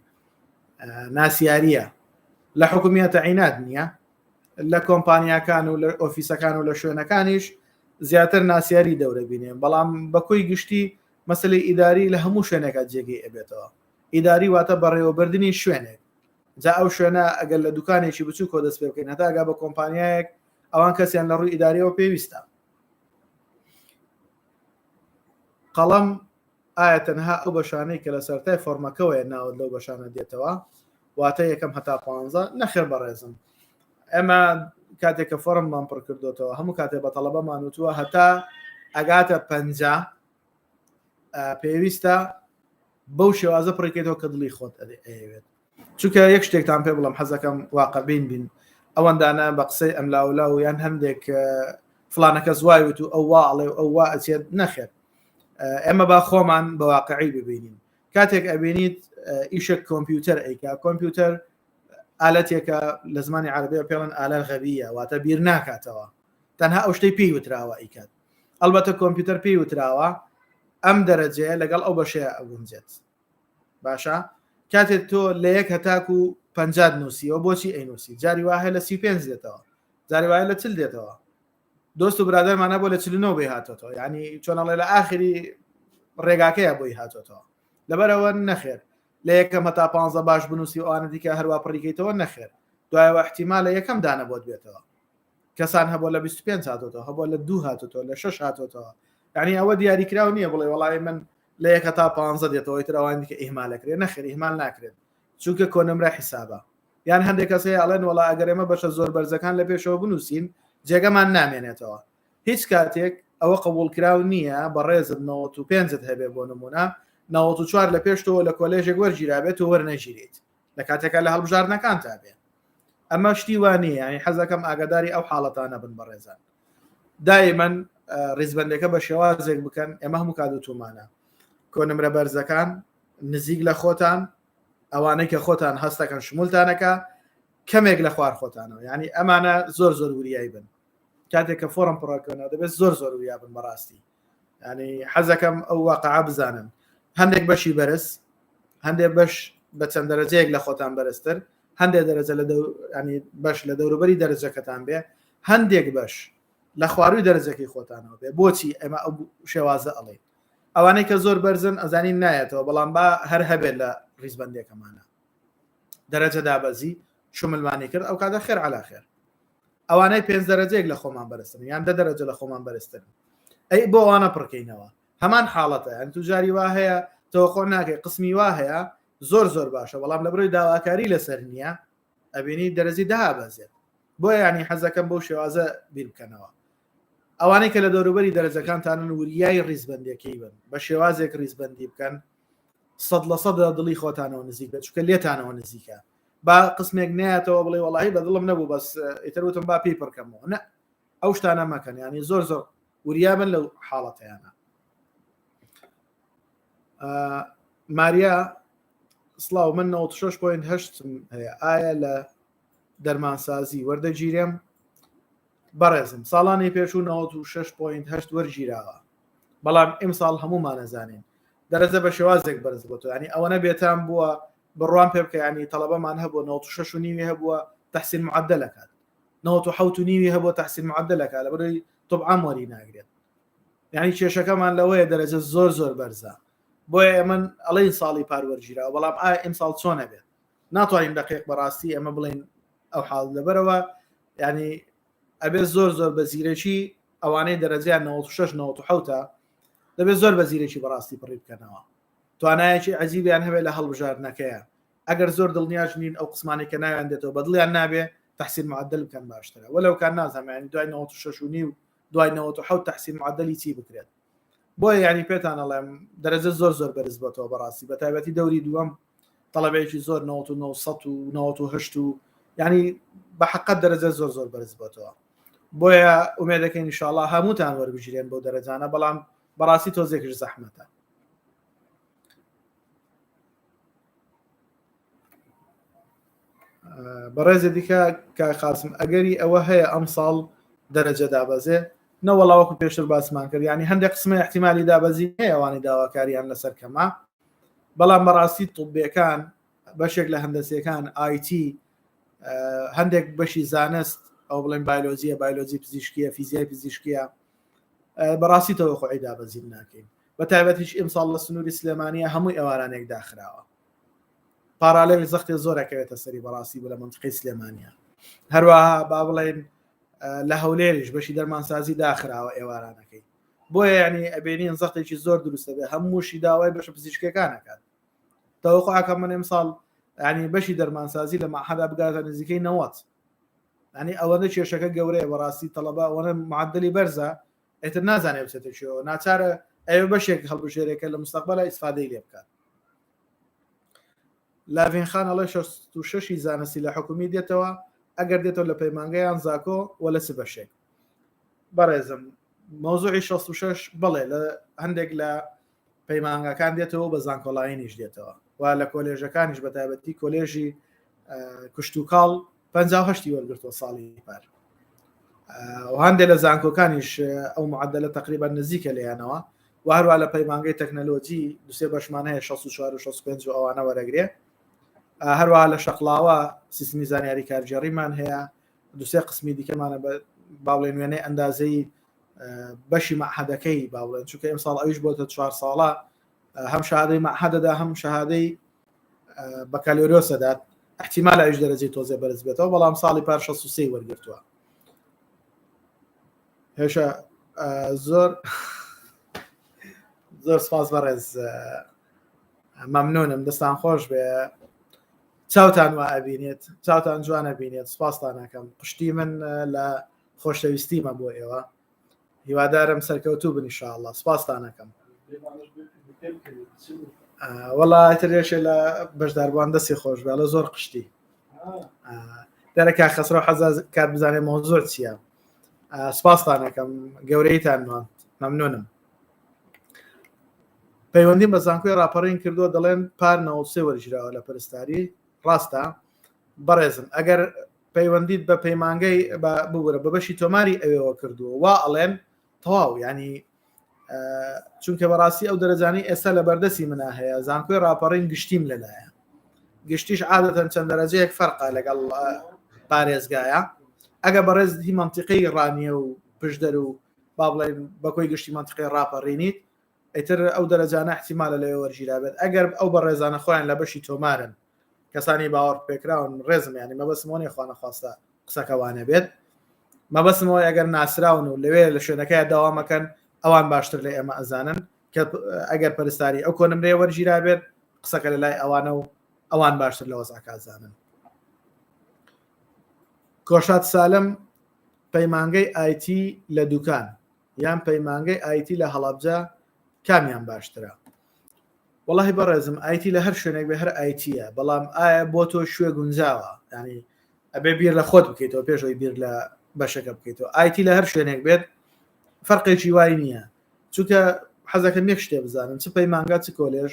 ناسیاریە لە حکومیەتە عیناد نییە لە کۆمپانیاکان و لە ئۆفیسەکان و لە شوێنەکانیش زیاتر ناسیاری دەورە بینێ بەڵام بە کۆی گشتی مەسلی ئیداری لە هەموو شوێنێکە جێگەی ئەبێتەوە ئیداری واتە بەڕێوەبردننی شوێنێک جا ئەو شوێنە ئەگەر لە دوکانێکی بچووکەوە دەست پێ بکەین هەتا ئەگا بە کۆمپانیایەک ئەوان کەسیان لە ڕووی ئیداریەوە پێویستە قەڵەم ئایا تەنها ئەو بەشانەی کە لە سەرەتای فۆرمەکەوەیە ناوت لەو بەشانە دێتەوە واتە یەکەم هەتا پانزە نەخێر بەڕێزم ئێمە کاتێک کە فۆرممان پڕ کردوتەوە هەموو کاتێک بە تەڵەبەمان وتووە هەتا ئەگاتە پ پێویستە بەو شێوازە پڕیکەیتەوە کە دڵی خۆت ئەیەوێت چونکە یەک شتێکتان پێ بڵم حەزەکەم واقعبین بین ئەوەندانە بە قسەی ئەم لاولا و یان هەندێک فلانەکە زوای وت و ئەو وا ئەڵێ و ئەو وا ئەچێت نەخێر ئێمە با خۆمان بە واقعی ببینین کاتێک ئەبینیت ئیشێک کۆمپیوتەر ئەیکا کۆمپیوتەر ئالەتێکە لە زمانی عربیە پێڵن ئالە غەبیە واتە بیر ناکاتەوە تەنها ئەو شتەی پێی وتراوە ئەیکات ئەلبەتە کۆمپیوتەر پێی وتراوە ئەم دەرەجەیە لەگەڵ ئەو بەشەیە ئەگونجێت باشە کاتێک تۆ لە یەک هەتاکو پەنجات نووسیەوە بۆچی ئەینوسی جاری وایە لە 35 دێتەوە جاری وایە لە چل دێتەوە دۆست و برادەرمانە بۆ لە 49 بۆی هاتۆتەوە ینی چۆنەڵێ لە ئاخری ڕێگاکەیە بۆی هاتۆتەوە لەبەرەوە نەخێر لە یەکەم هەتا پ باش بنووسی ئەوانە دیکە هەروە پڕیکەیتەوە نەخێر دوایەوە احتیمالە یەکەم دانە بۆت بێتەوە کەسان هەبوو لە 25 هاتۆتەوە هەبوو لە دوو هاتۆتەوە لە شش هاتۆتەوە یعنی ئەوە دیاریکراو نییە بڵێ وەڵی من لە یەک هەتا پانزە دێتەوە ئیتر ئەوانی دیکە ئیهمال ئەکرێت نەخێر ئیهمال ناکرێت چونکە کۆنمرە حیسابە یان هەندێک کەس هەیە ئەڵێن وەڵا ئەگەر ئێمە بەشە زۆر بەرزەکان لە پێشەوە بنووسین جێگەمان نامێنێتەوە هیچ کاتێک ئەوە قبوڵکراو نییە بەڕێزت 95 هەبێ بۆ نمونە 94 لە پێشتەوە لە کۆلێژێک وەرگیرابێت و وەرنەگیرێت لە کاتێکا لە هەڵبژاردنەکان تا بێ ئەمە شتی وانە ینی حەزەکەم ئاگاداری ئەو حاڵەتانە بن بەڕێزان دائما ڕیزبندەکە بە شێوازێک بکەن ئێمە هەموو کات وتومانە کۆنمرە بەرزەکان نزیک لە خۆتان ئەوانەی کە خۆتان هەستەکەن شمولتانەکە کەمێک لە خوار خۆتانەوە ینی ئەمانە زۆر زۆر وریای بن کاتێک کە فۆرم پڕەکەنەوە دەبێت زۆر زۆر وریا بن بەڕاستی ینی حەزەکەم ئەو واقعا بزانن هەندێک بەشی بەرز هەندێک بەش بە چەند دەرەجەیەک لە خۆتان بەرزتر هەندێک دەرەجە لە ینی بەش لە دەوروبەری دەرەجەکەتان بێ هەندێک بەش لە خواروی دەرەجەکەی خۆتانەوە بێ بۆچی ئێمە ئەو شێوازە ئەڵێن ئەوانەی کە زۆر بەرزن ئەزانین نایەتەوە بەڵام با هەر هەبێت لە ڕیزبندێکەمانە دەرەجە دابەزی شملمانی کرد ئەو کاتە خێر علا خێر ئەوانەی پێنج دەرەجەیەک لە خۆمان بەرزترن یان دە دەرەجە لە خۆمان بەرزترن ئەی بۆ ئەوانە پڕکەینەوە هەمان حاڵەتە یان تو جاری وا هەیە تەوەقع ناکەی قسمی وا هەیە زۆر زۆر باشە بەڵام لە بڕۆی داواکاری لەسەر نییە ئەبینی دەرەجی دابەزێت بۆ ینی حەزەکەم بەو شێوازە بیر بکەنەوە ئەوانەی کە لە دەوروبەری دەرەجەکانتانن وریای ڕیزبندەکەی بن بە شێوازێک ڕیزبندی بکەن سەد لە سەد دڵی خۆتانەوە نزیک بێت چونکە لێتانەوە نزیکە با قسمێک نایەتەوە بڵێ وەڵی بە دڵم نەبوو بەس ئیتر وتم با پێی پڕکەمەوە نە ئەو شتانە مەکەن ینی زۆر زۆر وریابن لەو حاڵەتەیانە ماریا سڵاو من 96.8 هەیە ئایا لە دەرمانسازی وەردەگیرێم بەڕێزم ساڵانی پێشوو 96.8 وەرگیراوە بەڵام ئیمساڵ هەمومانەزانین دەرەجە بە شێوازێک بەرز بۆ ینی ئەوەنە بێتام بووە بڕوام پێ بکە ینی تەڵەبەمان هەبووە 96 و نیوی هەبووە تحسین معدلەکات 97 و نیوی هەبووە تحسین معدلەکە لە بەرەی طبعام وەری ناگرێت یعنی کێشەکەمان لەوەیە دەرەجە زۆر زۆر بەرزە بۆیە ئەمن ئەڵێن ساڵی پار وەرگیراوە بەڵام ئایا ئیمساڵ چۆنە بێت ناتوانین دقیق بەڕاستی ئەمە بڵێن ئەو حاڵ لەبەرەوە ینی ئەبێ زۆر زۆر بە زیرەکی ئەوانەی دەرەجەیان 96 97 دەبێت زۆر بە زیرەکی بەڕاستی پڕی بکەنەوە توانایەکی عەجیبیان هەبێت لە هەڵبژاردنەکەیە ئەگەر زۆر دڵنیاش نین ئەو قسمانەی کە ناویان دێتەوە بەدڵیان نابێ تحسین معدل بکەن باشترە وەلو کان نازانم یعنی دوای 96 و نیو دوای 97 تحسین معدلی چی بکرێت بۆیە یعنی پێتان ئەڵێم دەرەجە زۆر زۆر بەرز بۆتەوە بەڕاستی بە تایبەتی دەوری دووەم تەڵەبەیەکی زۆر 99 و 98 و یعنی بە حقت دەرەجە زۆر زۆر بەرز بۆتەوە بۆیە ئومێدەکەین ئینشاءاللە هەمووتان وەربگیرێن بۆ دەرەجانە بەڵام بەڕاستی تۆزێکش زەحمەتە بەڕێزە دیکە کاک قاسم ئەگەری ئەوە هەیە ئەم ساڵ دەرەجە دابەزێ نەوەڵا وەکو پێشتر باسمان کرد ینی هەندێک قسمە احتیممالی دابەزی هەیە ئەوانی داواکاریان لەسەر کەمە بەڵام بەڕاستی طبەکان بەشێک لە هەندەسیەکان ئایتی هەندێک بەشی زانست ئەو بڵێن بایلۆجیە بایلۆجی پزیشکیە فیزیای پزیشکیە بەڕاستی تەوەقعی دابەزین ناکەین بە تایبەتیش ئیمساڵ لە سنووری سلێمانیە هەموو ئێوارانێک داخراوە پارالێل زەختێ زۆر ئەکەوێتە سەری بەڕاستی بۆ لە منطقەی سلێمانە هەروەها با بڵێن لە هەولێریش بەشی دەرمانسازی داخراوە ئێوارانەکەی بۆیە ینی ئەبێنین زەختێکی زۆر دروستە بێ هەمووشی داوای بەشە پزیشکەکانەکات تەوەقعەکە من ئەمساڵ ینی بەشی دەرمانسازی لە مەحەدا بگاتە نزیکەی 90 ینی ئەوەندە کێشەکە گەورەیە بەڕاستی تەڵەبە ئەوەنە معدلی بەرزە ئیتر نازانێ بچێتە کوێوە ناچارە ئەوێ بەشێک هەڵبژێرێ کە لە مستەقبەلا ئیسفادەی لێ بکات لاڤین خان ئەڵێ 66 زانستی لە حکومی دێتەوە ئەگەر دێتەوە لە پەیمانگەیان زاکۆ وە لە چ بەشێک بەڕێزم مەوزوعی 66 بەڵێ لە هەندێک لە پەیمانگاکان دێتەوە بە زانکۆلاینیش دێتەوە و لە کۆلێژەکانیش بە تایبەتی کۆلێژی کشتتوکاڵ 58 وەرگرتووە ساڵی پار و هەندێک لە زانکۆکانیش ئەو معدلە تقریبا نزیکە لێیانەوە و هەروە لە پەیمانگەی تەکنەلۆجی دوسێ بەشمان هەیە 64 و 65 و ئەوانە وەرەگرێ هەروەها لە شەقلاوە سیستمی زانیاری کارگێڕیمان هەیە دوسێ قسمی دیکەمانە بە باڵێن وێنەی ئەندازەی بەشی مەعهەدەکەی با بڵێن چونکە ئەمساڵ ئەویش بۆتە چوار ساڵە هەم شادەی مەعهەدەدا هەم شەهادەی بەکالۆریۆس دەدات احتیمال ئەویش دەرەجەی تۆزێ بەرز بێتەوە بەڵام ساڵی پار 63 وەرگرتووە هێشا زۆر زۆر سپاس بەڕێز مەمنونم دەستان خۆش بێ چاوتان وا ئەبینێت چاوتان جوانە بینێت سپاستانەکەم پشتی من لە خۆشەویستیمە بۆ ئێوە هیوادارم سەرکەوتوو بن ئینشاءاللە سپاستانەکەم وەڵا ئیتر یەکێ لە بەشداربووان دەستی خۆش بێ ئەڵێ زۆر قشتی دەرەکە خەسرەو حەزا کات بزانێ مەوزوع چییە سپاستانەکەم گەورەیتان نواند مەمنونم پەیوەندیم بە زانکۆی ڕاپەڕین کردووە دەڵێن پار 93 وەرگیراوە لە پەرستاری ڕاستە بەڕێزم ئەگەر پەیوەندیت بە پەیمانگەی ببورە بە بەشی تۆماری ئەوێوە کردووە وا ئەڵێن تەواو ینی چونکە بەڕاستی ئەو دەرەجانی ئێستا لە بەردەسی منا هەیە زانکۆی ڕاپەڕین گشتیم لەلایە گشتیش عادەتەن چەند دەرەجەیەک فەرقە لەگەڵ پارێزگایە ئەگە بەڕێز هی منتیقی ڕانیە و پشدەر و با بڵێن بەکۆی گشتی منتیقی ڕاپەڕینیت ئیتر ئەو دەرەجانە احتیمالە لەوێ وەرگیرابێت ئەگەر ئەو بەڕێزانە خۆیان لە بەشی تۆمارن کەسانی باوەڕ پێکراون ڕێزم ینی مەبەستم ئەوە نییە خوانەخواستە قسەکە وانە بێت مەبەستم ئەوەیە ئەگەر ناسراون و لەوێ لە شوێنەکەی داوامەکەن ئەوان باشتر لە ئێمە ئەزانن کە ئەگەر پەرستاری ئەو کۆنمرەیە وەرگیرابێت قسەکە لە لای ئەوانە و ئەوان باشتر لە وەزعەکە ئەزانن. کۆشات سالم پەیمانگەی ئایتی لە دوکان یان پەیمانگەی ئایتی لە هەڵەبجە کامیان باشترە؟ وەڵاهی بەڕێزم ئایتی لە هەر شوێنێک بێ هەر ئایتیە بەڵام ئایا بۆ تۆ شوێ گونجاوە ینی ئەبێ بیر لە خۆت بکەیتەوە پێشەوەی بیر لە بەشەکە بکەیتەوە ئایتی لە هەر شوێنێک بێت فەرقێکی وای نییە چونکە حەزەکەم یەک شتێ بزانن چ پەیمانگا چ کۆلێژ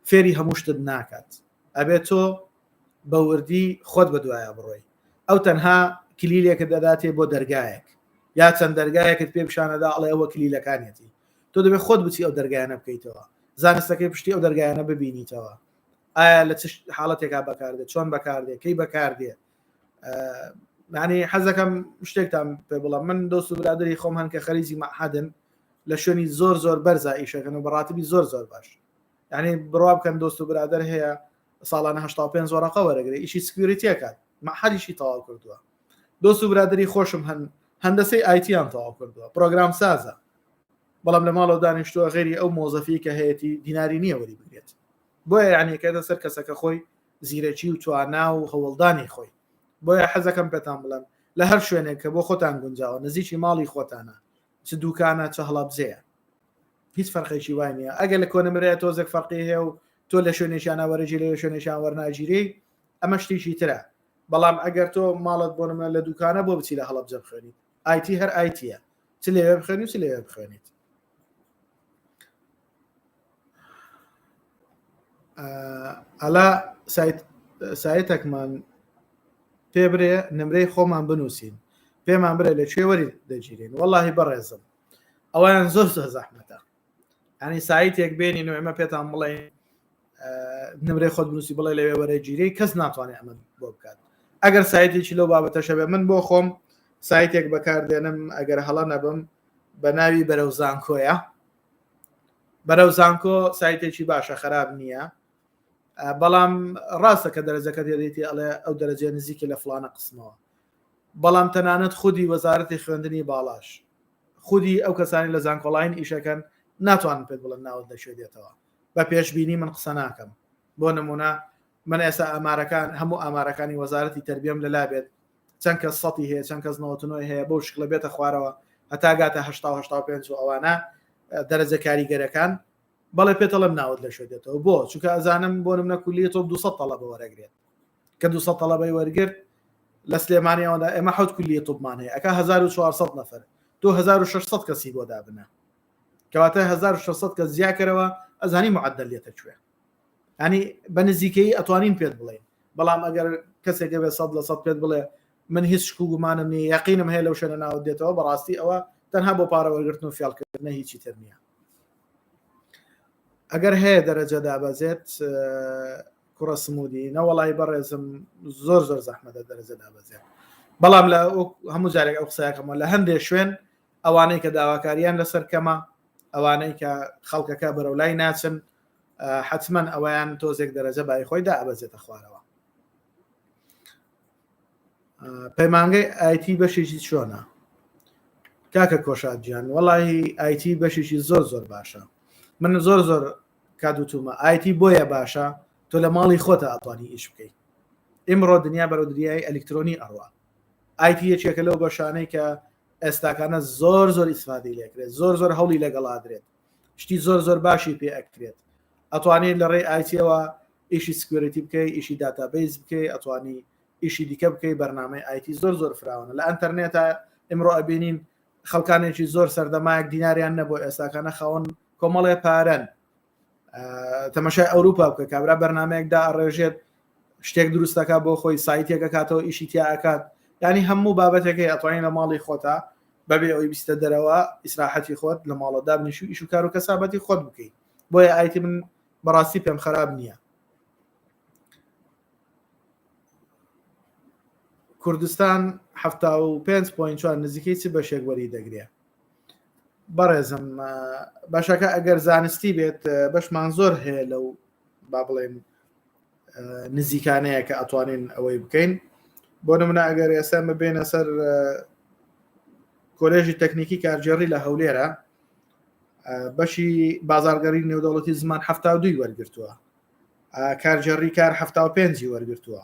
فێری هەموو شتت ناکات ئەبێت تۆ بە وردی خۆت بە دوایە بڕۆی ئەو تەنها کلیلێکت دەداتێ بۆ دەرگایەک یا چەند دەرگایەکت پێ پیشانەدا ئەڵێ ئەوە کلیلەکانیەتی تۆ دەبێت خۆت بچی ئەو دەرگایانە بکەیتەوە زانستەکەی پشتی ئەو دەرگایانە ببینیتەوە ئایا لە چ حاڵەتێکا بەکاردێت چۆن بەکاردێ کەی بەکاردێ ینی حەزەکەم شتێکتان پێ بڵم من دۆست و برادری خۆم هەن کە خەریزی مەحەدن لە شوێنی زۆر زۆر بەرزا ئیشەکەن و بەڕاتبی زۆر زۆر باش یعنی بڕوا بکەن دۆست و برادر هەیە ساڵانە 85 وەرەقە وەرەگرێ ئیشی سکیورتیەکات مەحەدیشی تەواو کردووە دۆست و برادری خۆشم هەن هەندەسەی ئایتیان تەواو کردووە پرۆگرام سازە بەڵام لە ماڵەوە دانیشتووە غێری ئەو مۆزەفی کە هەیەی دیناری نییە وەری بگرێت بۆیە یعنیەکەێتە سەر کەسەکە خۆی زیرەکی و توانا و هەوڵدانی خۆی بۆیە حەزەکەم پێتان بڵێم لە هەر شوێنێک کە بۆ خۆتان گونجاوە نزیکی ماڵی خۆتانە چ دوکانە چ هەڵەبجەیە هیچ فەرقێکی وای نییە ئەگەر لە کۆنمرەیە تۆزێک فەرقی هەیە و تۆ لە شوێنێکیانە وەرەگیرێ لە شوێنێکیان وەرناگیرێی ئەمە شتێکی ترە بەڵام ئەگەر تۆ ماڵت بۆ نمونە لە دوکانە بۆ بچی لە هەڵەبجە بخوێنیت ئایتی هەر ئایتیە چ لەوێ بخوێنی و چ لەوێ بخوێنیت ئەلا سایت سایتەکمان پێ برێ نمرەی خۆمان بنووسین پێمان برێ لە کوێ وەری دەگیرین وەڵاهی بەڕێزم ئەویان زۆر زۆر زەحمەتە ینی سایتێک بێنین و ئێمە پێتان بڵێ نمرەی خۆت بنووسی بڵێ لەوێ وەرە گیرەی کەس ناتوانێت ئەمە بۆ بکات ئەگەر سایتێکی لەو بابەتەشە بێ من بۆ خۆم سایتێک بەکاردێنم ئەگەر هەڵە نەبم بە ناوی بەرەو زانکۆیە بەرەو زانکۆ سایتێکی باشە خراپ نییە بەڵام ڕاستە کە دەرەجەکە دێتی ئەڵێ ئەو دەرەجە نزیکە لە فلانە قسمەوە بەڵام تەنانەت خودی وەزارەتی خوێندنی باڵاش خودی ئەو کەسانی لە زانکۆڵاین ئیشەکەن ناتوانن پێت بڵێن ناوت لە کوێ دێتەوە بە پێشبینی من قسە ناکەم بۆ نمونە من ئێستا ئامارەکان هەموو ئامارەکانی وەزارەتی تربیەم لەلا بێت چەند کەس سەتی هەیە چەند کەس 99 هەیە بەو شکلە بێتە خوارەوە هەتا گاتە 85 و ئەوانە دەرەجە کاریگەرەکان بەڵێ پێتەڵم ناوت لە شوێ دێتەوە بۆ چونکە ئەزانم بۆ نمونە کولی تۆ 200 تەڵەبە وەرەگرێت کە 200 تەڵەبەی وەرگرت لە سلێمانی ئەوەدا ئێمە حوت کولی طبمان هەیە ئەکا 1400 نەفەر تۆ 1600 کەسی بۆ دابنە کەواتە 1600 کەس زیاکەرەوە ئەزانی معدل لێتە کوێ ینی بە نزیکەی ئەتوانین پێت بڵێن بەڵام ئەگەر کەسێک بێ سەد لە سەد پێت بڵێ من هیچ شک و گومانم نییە یەقینم هەیە لەو شوێنە ناوت دێتەوە بەڕاستی ئەوە تەنها بۆ پارە وەرگرتن و فێڵکردنە هیچی تر نییە ئەگەر هەیە دەرەجە دابەزێت کوڕە سمودی نەوەڵی بەڕێزم زۆر زۆر زەحمەتە دەرەجە دابەزێت بەڵام لە هەموو جارێک ئەو قسەیەکەمەوە لە هەندێک شوێن ئەوانەی کە داواکاریان لەسەر کەمە ئەوانەی کە خەڵکەکە بەرەو لای ناچن حتمما ئەویان تۆزێک دەرەجە بای خۆی دا ئەبەزێتە خوارەوە پەیمانگەی ئایتی بەشێکی چۆنە کاکە کۆشاد گیان وەڵی ئایتی بەشێکی زۆر زۆر باشە من زۆر زۆر کات وتومە ئایتی بۆیە باشە تۆ لە ماڵی خۆتە ئەتوانی ئیش بکەیت ئیمڕۆ دنیا بەرەو دنیای ئەلکترۆنی ئەڕوا ئایتی یەکێکە لەو بەشانەی کە ئێستاکانە زۆر زۆر ئیسفادەی لێکرێت زۆر زۆر هەوڵی لەگەڵادرێت شتی زۆر زۆر باشی پێ ئەکرێت ئەتوانێت لە ڕێی ئایتیەوە ئیشی سکوێریتی بکەی ئیشی داتابیز بکەی ئەتوانی ئیشی دیکە بکەی بەرنامەی ئایتی زۆر زۆر فراوانە لە ئەتەرنێتە ئمڕۆ ئەبینین خەڵکانێکی زۆر سەردەمایەک دیناریان نەبوو ئێستاکانە خاوەن کۆمەڵێ پارەن تەمەشای ئەوروپا بکە کابرا بەرنمەیەک دا ئەڕێژێت شتێک دروستەکە بۆ خۆی سایتێکە کاتەوە ئیشی تیا ئەکات ینی هەموو بابەتێکی ئەتوانین لە ماڵی خۆتا. بەبێ ئەوەی بیستە دەرەوە ئیسراحەتی خۆت لە ماڵە دابنیش و ئیش و کار و کەسابەتی خۆت بکەیت بۆیە IT من بەڕاستی پێم خراپ نییە. کوردستان 75.4 نزیکەی چ بەشێک وەری دەگرێ؟ بەڕێزم بەشەکە ئەگەر زانستی بێت بەشمان زۆر هەیە لەو با بڵێن نزیکانەیە کە ئەتوانین ئەوەی بکەین بۆ نمونە ئەگەر ئێستا ببێنە سەر کۆلێژی تەکنیکی کارگێڕی لە هەولێرە بەشی بازارگەری نێودەوڵەتی زمان دوی وەرگتووە کارگێڕی کار پێنجی وەرگتووە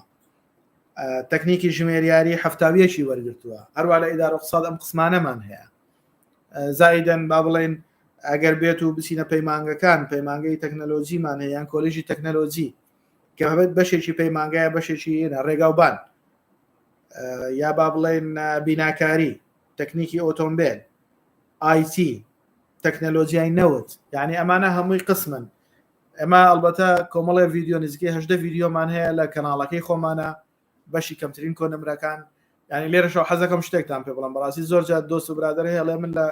تەکنیکی ژمێریاری هەفتاویەکی وەرگتووە هەروە لە ئیدار اقتصاد ئەم قسمانەمان هەیە زایدەن با بڵێن ئەگەر بێت و بچینە پەیمانگەکان پەیمانگەی تەکنەلۆجیمان هەیە یان کۆلێژی تەکنەلۆجی کە هەبێت بەشێکی پەیمانگایە بەشێکی ڕێگاوبان یا با بڵێن بیناکاری تەکنیکی ئۆتۆمبیل IT تەکنەلۆجیای نەوت یعنی ئەمانە هەمووی قسمن ئەمە ئەلبەتە کۆمەڵێ ڤیددیو نزیکەی هەدە ڤیددیۆمان هەیە لە کەناڵەکەی خۆمانە بەشی کەمترین کۆنمرەکان یعنی لێرەشەوە حەزەکەم شتێکتان پێ بڵم بەڕاستی زۆر جار دۆست و برادر هەیە ڵێ من لە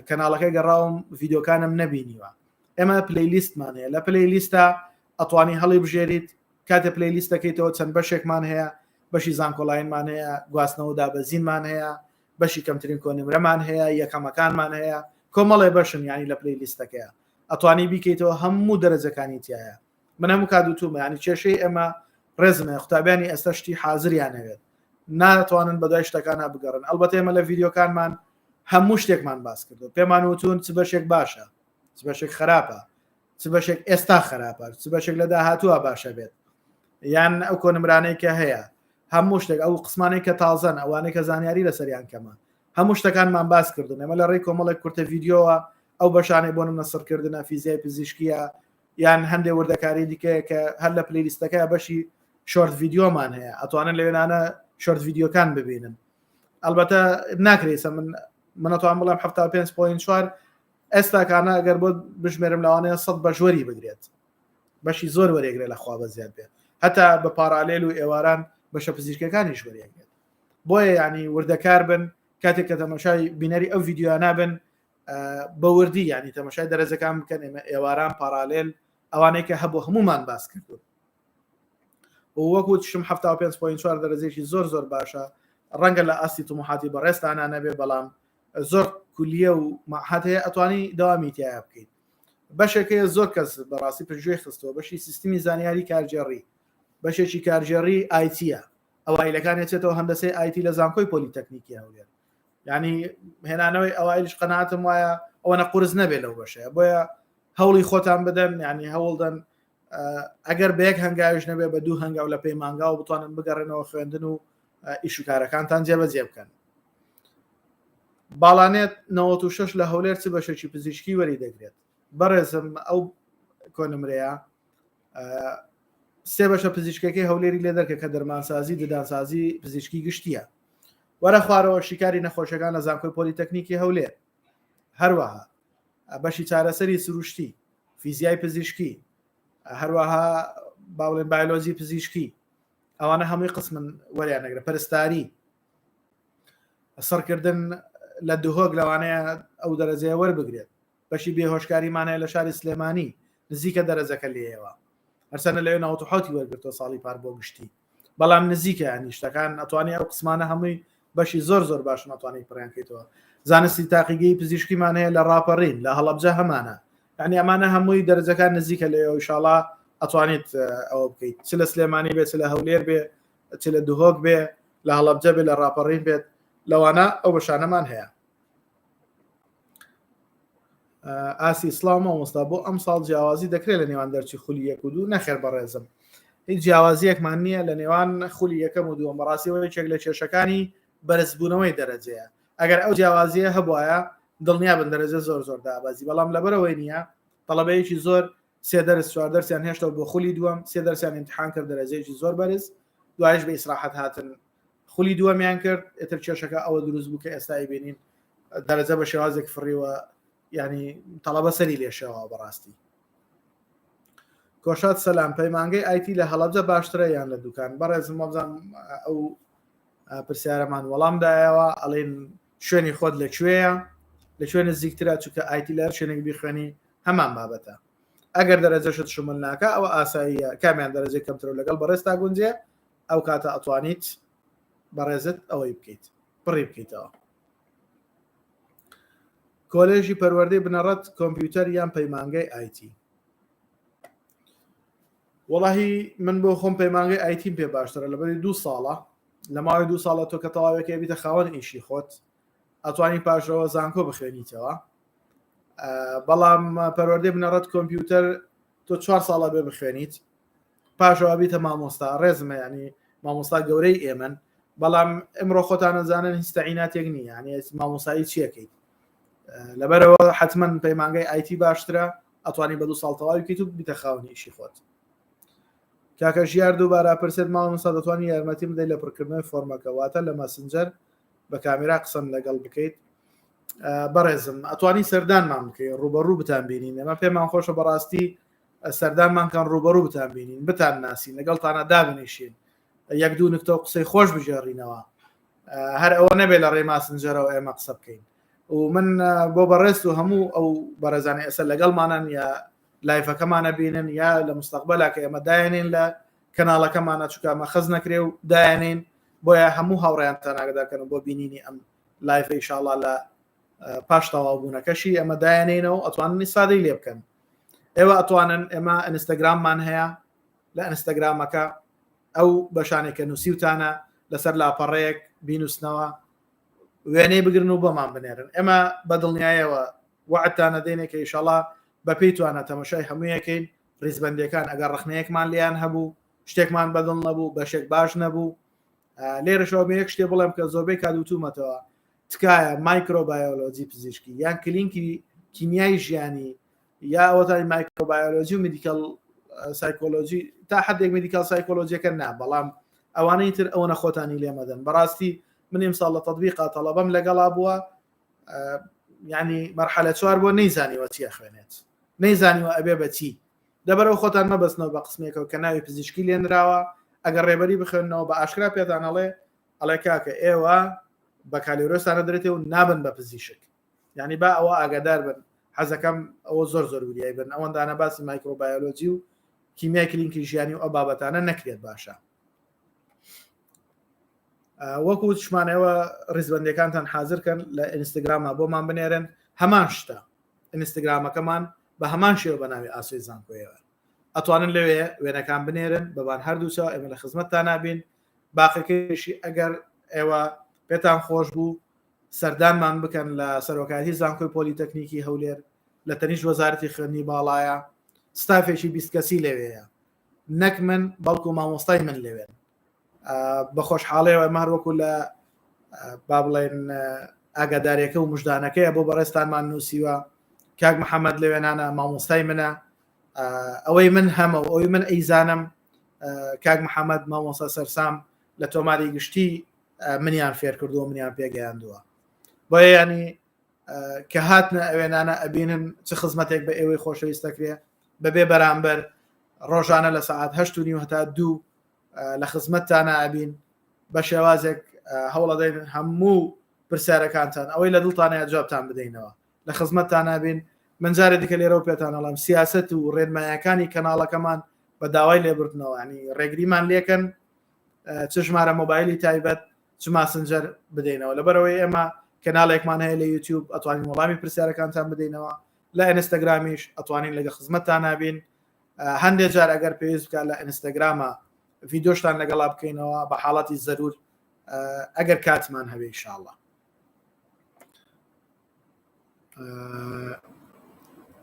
کەناڵەکەی گەڕاوم ڤیددیوکانم نەبینیوە ئێمە playlist مان هەیە لە playlist ا ئەتوانی هەڵی بژێریت کاتێ playlist ەکەیتەوە چەند بەشێکمان هەیە بەشی زانکۆلاینمان هەیە گواستنەوە دابەزینمان هەیە بەشی کەمترین کۆنمرەمان هەیە یەکەمەکانمان هەیە کۆمەڵێ بەشن ینی لە playlist ەکەیە ئەتوانی بیکەیتەوە هەموو دەرەجەکانی تایە من هەموو کات وتومە ینی کێشەی ئێمە ڕێزمە قوتابیانی ئێستا شتی حازریان هەوێت ناتوانن بەدوای شتەکانە بگەڕن ئەلبەتە ئێمە لە ڤیددیوکانمان هەموو شتێکمان باس کردو پێمان وتون چ بەشێک باشە چ بەشێک خراپە چ بەشێک ئێستا خراپە چ بەشێک لە داهاتووە باشە بێت یان ئەو کۆنمرانەی کە هەیە هەموو شتێک ئەو قسمانەی کە تازەن ئەوانەی کە زانیاری لەسەریان کەمە هەموو شتەکانمان باس کردن ئێمە لە ڕێی کۆمەڵێک کورتە ڤیددیوەوە ئەو بەشانەی بۆ نمونە سڕکردنە فیزیای پزیشکیە یان هەندێک وردەکاری دیکەیە کە هەر لە playlist ەکە بەشی short ڤیددیۆمان هەیە ئەتوانن لەوێنانە short ڤیددیۆکان ببینن ئەلبەتە ناکرێت من منەتوان بڵێم 5.4 ئێستاکانە ئەگەر بۆ بژمێرم لەوانەیە سە بەژوەری بگرێت بەشی زۆر وەرێگرێت لە خوا بە زیاد بێت هەتا بە parallel و ئێواران بەشە پزیشکەکانیش وەرێگرێت بۆیە ینی وردەکار بن کاتێک کە تەمەشای بینەری ئەو ڤیددیوانە بن بە وردی ینی تەمەشای دەرەجەکان بکەن ئێمە ئێواران parallel ئەوانەی کە هەبوو هەمومان باس کردو وەکو شم 5.4 دەرەجێکی زۆر زۆر باشە ڕەنگە لە ئاستی تموحاتی بەڕێستانە نەبێ بەڵام زۆر کولیە و معهد هەیە ئەتوانی دەوامی تایە بکەیت بەشێک هەیە زۆر کەس بەڕاستی پشتگوێ خستەوە بەشی سیستمی زانیاری کارگێڕی بەشێکی کارگێڕی IT ە ئەوایلەکان چێتەوە هەندەسەی IT لە زانکۆی پۆلیتەکنیکی هەولێر ینی هێنانەوەی ئەوایلیش قەناتم وایە ئەوەنە قورس نەبێت لەو بەشەیە بۆیە هەوڵی خۆتان بدەن ینی هەوڵدەن ئەگەر بە یەک هەنگاویش نەبێ بە دوو هەنگاو لە پەیمانگا و بتوانن بگەڕێنەوە خوێندن و ئیشوکارەکانتان جێبەجێ بکەن باڵانێت 96 لە هەولێر چ بەشێکی پزیشکی وەری دەگرێت بەڕێزم ئەو کۆنمرەیە سێ بەشە پزیشکەکەی هەولێری لێ دەرکە کە دەرمانسازی ددانسازی پزیشکی گشتیە وەرە خوارەوە شیکاری نەخۆشەکان لە زانکۆی پۆلیتەکنیکی هەولێر هەروەها بەشی چارەسەری سروشتی فیزیای پزیشکی هەروەها باڵێن بایلۆجی پزیشکی ئەوانە هەمووی قسمن وەریان نەگرە پەرستاری سڕکردن لە دهۆک لەوانەیە ئەو دەرەجەیە وەربگرێت بەشی بێهۆشکاریمانەیە لە شاری سلێمانی نزیکە دەرەجەکە لێیەوە هەرسەنە لەوێ 97 وەرگرتەوە ساڵی پار بۆ گشتی بەڵام نزیکە ینی شتەکان ئەتوانی ئەو قسمانە هەمووی بەشی زۆر زۆر باش ناتوانانی پڕیانکەیتەوە زانستی تاقیگەی پزیشکیمان هەیە لە ڕاپەڕین لە هەڵەبجە هەمانە یعنی ئەمانە هەمووی دەرەجەکان نزیکە لە ئیشاڵا ئەتوانیت ئەوە بکەیت چ لە سلێمانی بێت چ لە هەولێر بێ چ لە دهۆک بێ لە هەڵەبجە بێ لە ڕاپەڕین بێت لەوانە ئەو بەشانەمان هەیە ئاسی سلااو مامۆستا بۆ ئەم ساڵ جیاوازی دەکرێت لە نێوان دەرچی خولی یەک و دوو نەخێر بەڕێزم هیچ جیاوازیەکمان نییە لە نێوان خولی یەکەم و دووەم بەڕاستیەوە یەکێک لە کێشەکانی بەرزبوونەوەی دەرەجەیە ئەگەر ئەو جیاوازیە هەبواە دڵنیا بن دەرەجە زۆر زۆر دابازی بەڵام لەبەرەوەی نییە تەڵەبەیەکی زۆر سێ دەرس چوار دەرسیان هێشتەوە بۆ خولی دووەم سێ دەرسیان امتحان کرد دەرەجەیەکی زۆر بەرز دوایش بە ئیسراحەت هاتن خولی دووەمیان کرد ئێتر کێشەکە ئەوە دروست بوو کە ئێستا ئەیبینین دەرەجە بە شێوازێک فڕیوە ینی تەڵەبە سەری لێشەوە بەڕاستی کۆشات سەلام پەیمانگەی IT لە هەڵەبجە باشترە یان لە دوکان بەڕێزم وابزانم ئەو پرسیارەمان وەڵام دایەوە ئەڵێن شوێنی خۆت لە کوێیە لە کوێ نزیکترە چونکە ئایتی لە هەر شوێنێک بیخوێنی هەمان بابەتە ئەگەر دەرەجەشت شمول ناکە ئەوە ئاساییە کامیان دەرەجەی کەمترە و لەگەڵ بەڕێزتا گونجێ ئەو کاتە ئەتوانیت بەڕێزت ئەوەی بکەیت پڕی بکەیتەوە. کۆلێژی پەروەردەی بنەڕەت کۆمپیوتەر یان پەیمانگەی ئایتی وەڵاهی من بۆ خۆم پەیمانگەی ئایتیم پێ باشترە لەبەری دوو ساڵە لە ماوەی دوو ساڵە تۆ کە تەواوەکەی بیتە خاوەن ئیشی خۆت ئەتوانی پاشەوە زانکۆ بخوێنیتەوە بەڵام پەروەردەی بنەڕەت کۆمپیوتەر تۆ چوار ساڵە بێ بخوێنیت پاشەوە بیتە مامۆستا ڕێزمە ینی مامۆستا گەورەی ئێمن بەڵام ئمڕۆ خۆتان نەزانن هیچ تەعیناتێک نییە یعنی مامۆسایی چیەکەیت لەبەرەوە حتمما پەیمانگای ئایتی باشترە ئەتوانی بە دوو ساڵ تەواوی بکەیت و بیتە خاوەنی ئیشی خۆت کاکە ژیار دووبارە پرسێت مامۆستا دەتوانی یارمەتیم بدەیت لە پڕکردنەوەی فۆرمەکە واتە لە مەسنجەر بە کامێرا قسەم لەگەڵ بکەیت بەڕێزم ئەتوانی سەردانمان بکەیت ڕوبەڕوو بتان بینین ئەمە پێمان خۆشە بەڕاستی سەردانمان کەن ڕوبەڕوو بتان بینین بتان ناسین لەگەڵتانە دابنیشین یەک دوو نکتە و قسەی خۆش بگێڕینەوە هەر ئەوە نەبێت لە ڕێی ماسنجەرەوە ئێمە قسە بکەین و من بۆ بەڕێز و هەموو ئەو بەڕێزانە ئێستا لەگەڵمانان یا لایفەکەمانە بینن یا لە مستەقبەلا کە ئێمە دایەنین لە کەناڵەکەمانە چونکە ئەمە خەز نەکرێ و دایەنین بۆیە هەموو هاوڕێیانتان ئاگدارکەن بۆ بینینی ئەم لایفە ئیشاڵا لە پاش تەواو بوونەکەشی ئەمە دایەنینەوە ئەتوانن ئیسفادەی لێ بکەن ئێوە ئەتوانن ئێمە ئینستاگراممان هەیە لە ئینستاگرامەکە ئەو بەشانێک کە نووسیوتانە لەسەر لاپەڕەیەک بینوسنەوە وێنەی بگرن و بۆمان بنێرن ئێمە بە دڵنیایەوە وعدتانە دێنێ کە ئیشەڵا بە پێی توانە تەمەشای هەموویەکەین ریزبندەکان ئەگەر ڕخنەیەکمان لیان هەبوو شتێکمان بەدڵ نەبوو بەشێک باش نەبوو لێرەشەوە بە یەک شتێ بڵێم کە زۆربەی کات وتومەتەوە تکایە مایکرۆبایۆلۆجی پزیشکی یان کلینکی کیمیای ژیانی یا ئەوەتانی مایکرۆبایۆلۆجی و میدیکال سایکۆلۆجی تا حدێک میدیکال سایکۆلۆجیەکە نا بەڵام ئەوانەی تر ئەوە نەخۆتانی لێمەدەن بەڕاستی من ئیمساڵ لە تەطبیقا تەڵەبەم لەگەڵا بووە ینی مەرحەلە چوار بۆ نەیزانیوە چیە خوێنێت نەیزانیوە ئەبێ بەچی دەبەرەوە خۆتان مەبەستنەوە بە قسمێکەوە کە ناوی پزیشکی لێنراوە ئەگەر ڕێبەری بخوێنەوە بە ئاشکرا پێتان ئەڵێ ئەڵێ کاکە ئێوە بەکالۆرۆسانە درێتێ و نابن بە پزیشک یعنی با ئەوە ئاگادار بن حەزەکەم ئەوە زۆر زۆر وریای بن ئەوەندانە باسی مایکرۆبایۆلۆجی و کیمیای کلینکی ژیانی و ئەو بابەتانە نەکرێت باشە وەکو شمانەوە ڕیزبندەکانتان حاضرکەن لە ئینستاگراما بۆمان بنێرن هەمان شتە ئینستاگرامەکەمان بە هەمان شێوە بە ناوی ئاسۆی زانکۆیەوە ئەتوانن لەوێ وێنەکان بنێرن بەبان هەردووچەوە ئێمە لە خزمەتتان نابین باقەکەیشی ئەگەر ئێوە پێتان خۆش بوو سەردانمان بکەن لە سەرۆکایەتی زانکۆی پۆلیتەکنیکی هەولێر لە تەنیشت وەزارەتی خوێندنی باڵایە ستافێکی 20 کەسی لەوێیە نەک من بەڵکو مامۆستای من لەوێن بە خۆشحاڵەوە ئەمە هەروەکو لە با بڵێن ئاگادارێکە و مژدانەکەیە بۆ بەڕێزتانمان نووسیوە کاک محەممەد لەوێنانە مامۆستای منە ئەوەی من هەمە و ئەوەی من ئەیزانم کاک محەممەد مامۆستا سەرسام لە تۆماری گشتی منیان فێر کردووە منیان پێگەیاندووە بۆیە ینی کە هاتنە ئەوێنانە ئەبینن چ خزمەتێک بە ئێوەی خۆشەویست دەکرێ بەبێ بەرامبەر ڕۆژانە لە سەعات هەشت و نیو هەتا دوو لە خزمەتتانە ئەبین بە شێوازێک هەوڵەدەین هەموو پرسیارەکانتان ئەوەی لە دڵتانەیە جوابتان بدەینەوە لە خزمەتتان نابین من جارێ دیکە لێرەوە پێتان ئەڵێم سیاست و ڕێنمایەکانی کەناڵەکەمان بە داوای لێبردنەوە ینی ڕێگریمان لێکەن چ ژمارە مۆبایلی تایبەت چ ماسنجەر بدەینەوە لەبەرەوەی ئێمە کەناڵێکمان هەیە لە یوتیوب ئەتوانین وەڵامی پرسیارەکانتان بدەینەوە لە ئینستاگرامیش ئەتوانین لەگە خزمەتتان نابین هەندێک جار ئەگەر پێویست بکات لە ئینستاگرامە ڤیددیۆشتان لەگەڵا بکەینەوە بە حاڵەتی زەرور ئەگەر کاتمان هەبێ ئینشاءاللە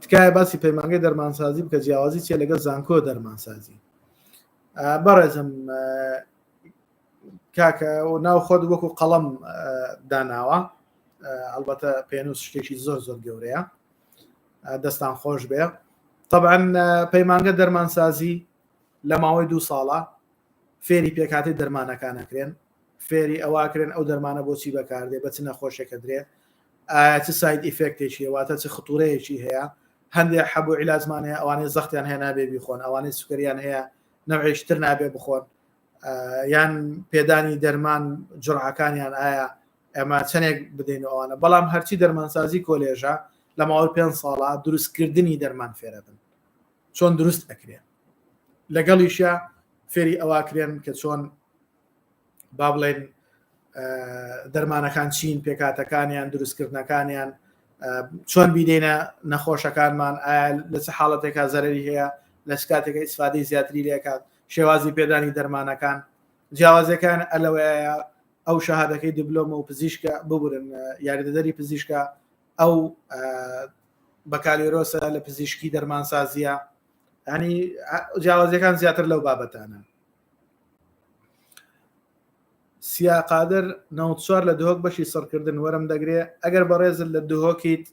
تکایە باسی پەیمانگەی دەرمانسازی بکە جیاوازی چیە لەگەڵ زانکۆ دەرمانسازی بەڕێزم کاکە و ناو خۆت وەکو قەڵم داناوە ئەلبەتە پێنووس شتێکی زۆر زۆر گەورەیە دەستان خۆش بێ طبعا پەیمانگە دەرمانسازی لە ماوەی دوو ساڵە فێری پێکاتی دەرمانەکانەکرێن فێری ئەوە کرێن ئەو دەرمانە بۆچی بەکاردێ بە چ نەخۆشێکە درێ ئایا چ side effect ێکی واتە چ خطورەیەکی هەیە هەندێک حەب و عیلاجمان هەیە ئەوانەی زەختیان هەیە نابێ بیخۆن ئەوانەی سوکەریان هەیە نەوعێکی تر نابێ بخۆن یان پێدانی دەرمان جرعەکانیان ئایا ئێمە چەندێک بدەین ئەوانە بەڵام هەرچی دەرمانسازی کۆلێژە لە ماوەی پێ ساڵا دروستکردنی دەرمان فێرەبن چۆن دروست ئەکرێن لەگەڵیشە فێری ئەواکرێن کە چۆن با بڵێن دەرمانەکان چین پێکاتەکانیان دروستکردنەکانیان چۆن بیدەینە نەخۆشەکانمان ئایا لە چ حاڵەتێکا زەرری هەیە لە کاتێکە ئیسفادەی زیاتری لێکات شێوازی پێدانی دەرمانەکان جیاوازەکان ئەلەوەیە ئەو شەهادەکەی دیبلۆمە و پزیشکە ببورن یاریدەدەری پزیشکە ئەو بەکالێرۆسە لە پزیشکی دەرمانسازیە ینی جیاوازیەکان زیاتر لەو بابەتانە سیا قادر 94 لە دهۆک بەشی سڕکردن وەرم دەگرێ ئەگەر بەڕێزت لە دهۆکیت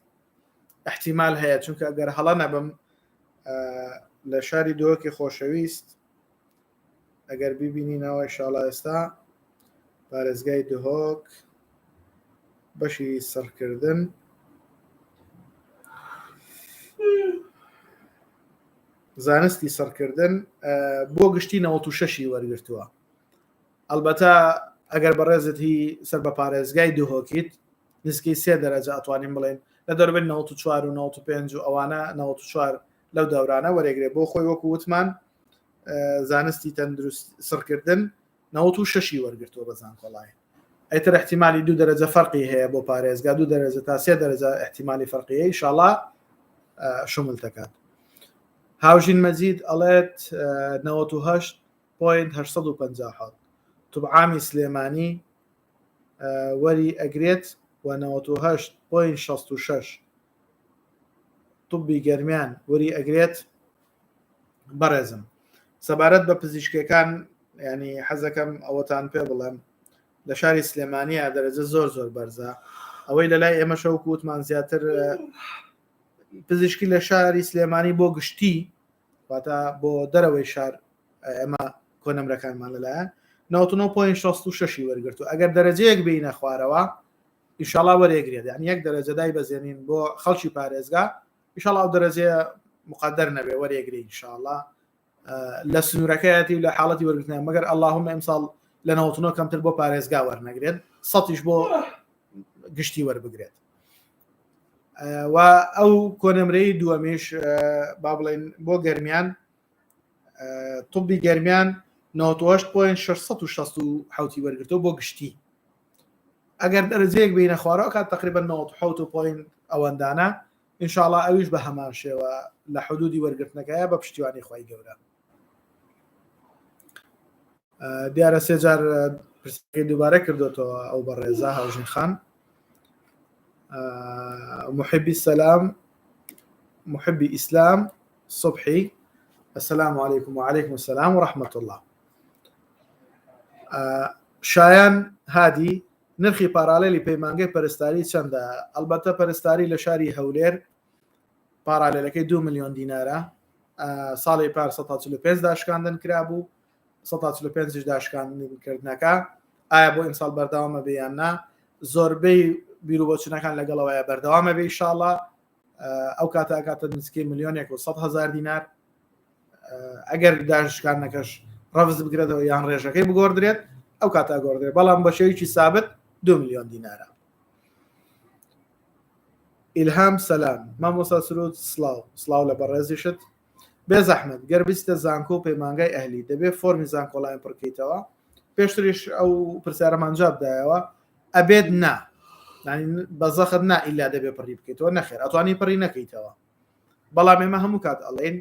احتیمال هەیە چونکە ئەگەر هەڵە نەبم لە شاری دهۆکی خۆشەویست ئەگەر بیبینینەوە شاڵا ئێستا پارێزگای دهۆک بەشی سڕکردن زانستی سڕکردن بۆ گشتی 96 وەرگرتووە ئەلبەتە ئەگەر بەڕێزت هی سەر بە پارێزگای دهۆکیت نزیکەی سێ دەرەجە ئەتوانین بڵێن لە دەربن 94 و 95 و ئەوانە 94 لەو دەورانە وەرێگرێ بۆ خۆی وەکو وتمان زانستی تەندروست سڕکردن 96 وەرگرتووە بە زانکۆڵای ئەیتر احتیمالی دوو دەرەجە فەرقی هەیە بۆ پارێزگا دوو دەرەجە تا سێ دەرەجە احتیمالی فەرقی هەیە ئیشاڵا شمل دەکات هاوژین مەجید ئەڵێت 98.857 طب عامی سلێمانی وەری ئەگرێت و 98.66 طبی گەرمیان وەری ئەگرێت بەڕێزم سەبارەت بە پزیشکەکان ینی حەزەکەم ئەوەتان پێ بڵێم لە شاری سلێمانیا دەرەجە زۆر زۆر بەرزە ئەوەی لە لای ئێمە شەو کووتمان زیاتر پزیشکی لە شاری سلێمانی بۆ گشتی واتە بۆ دەرەوەی شار ئێمە کۆنەمرەکانمان لەلایەن 99.66 وەرگرتو ئەگەر دەرەجەیەک بینە خوارەوە ئیشاڵا وەرێگرێت یان یەک دەرەجە دای بەزێنین بۆ خەڵکی پارێزگا ئیشاڵا ئەو دەرەجەیە مقدر نەبێ وەرێگرێ ئینشاءاللە لە سنوورەکەیەتی و لە حاڵەتی وەرگرتنە مەگەر اللهم ئەمساڵ لە 99 کەمتر بۆ پارێزگا وەرنەگرێت سەتیش بۆ گشتی وەربگرێت و ئەو کۆنمرەی دووەمیش با بڵێن بۆ گەرمیان طبی گەرمیان 98.667 وەرگرتەوە بۆ گشتی ئەگەر دەرەجەیەک بینە خوارەوە کات تقریبا 97 point ئەوەندانە ئینشاڵا ئەویش بە هەمان شێوە لە حدودی وەرگرتنەکەیە بە پشتیوانی خی گەورە دیارە سێجار پرسەکەی دووبارە کردوێتەوە ئەو بەڕێزە هاوژین خان محبی سەلام محبی ئیسلام صبحی السلام عليكم وعليكم السلام ورحمة الله شایان هادی نرخی پارالێلی پەیمانگەی پەرستاری چەندە؟ ئەڵبەتە پەرستاری لە شاری هەولێر پارالێلەکەی 2 میلیۆن دینارە ساڵی پار 145 داشکاندن کرابوو 145 داشکاندنکردنەکە ئایا بۆ ئیمساڵ بەردەوامە بێ یان نا زۆربەی بیروبۆچونەکان لەگەڵەوەیە بەردەوامە بێ ئیشاڵا ئەو کاتە ئەکاتە نزیکەی ملیۆنێک و 100 هزار دینار ئەگەر داشکاندنەکەش ڕەفز بکرێتەوە یان ڕێژەکەی بگۆڕدرێت ئەو کاتە گۆڕدرێت بەڵام بە شێوەیەکی سابت 2 میلیۆن دینارە ئیلهام سەلام مامۆستا سرود سلااو سلااو لە بەڕێزیشت بێ زەحمت گەر بچتە زانکۆ و پەیمانگای ئەهلی دەبێ فۆرمی زانکۆلاین پڕکەیتەوە پێشتریش ئەو پرسیارەمان جواب دایەوە ئەبێت نا بە زەخت نا ئیلا دەبێ پڕی بکەیتەوە نەخێر ئەتوانی پڕی نەکەیتەوە بەڵام ئێمە هەموو کات ئەڵێن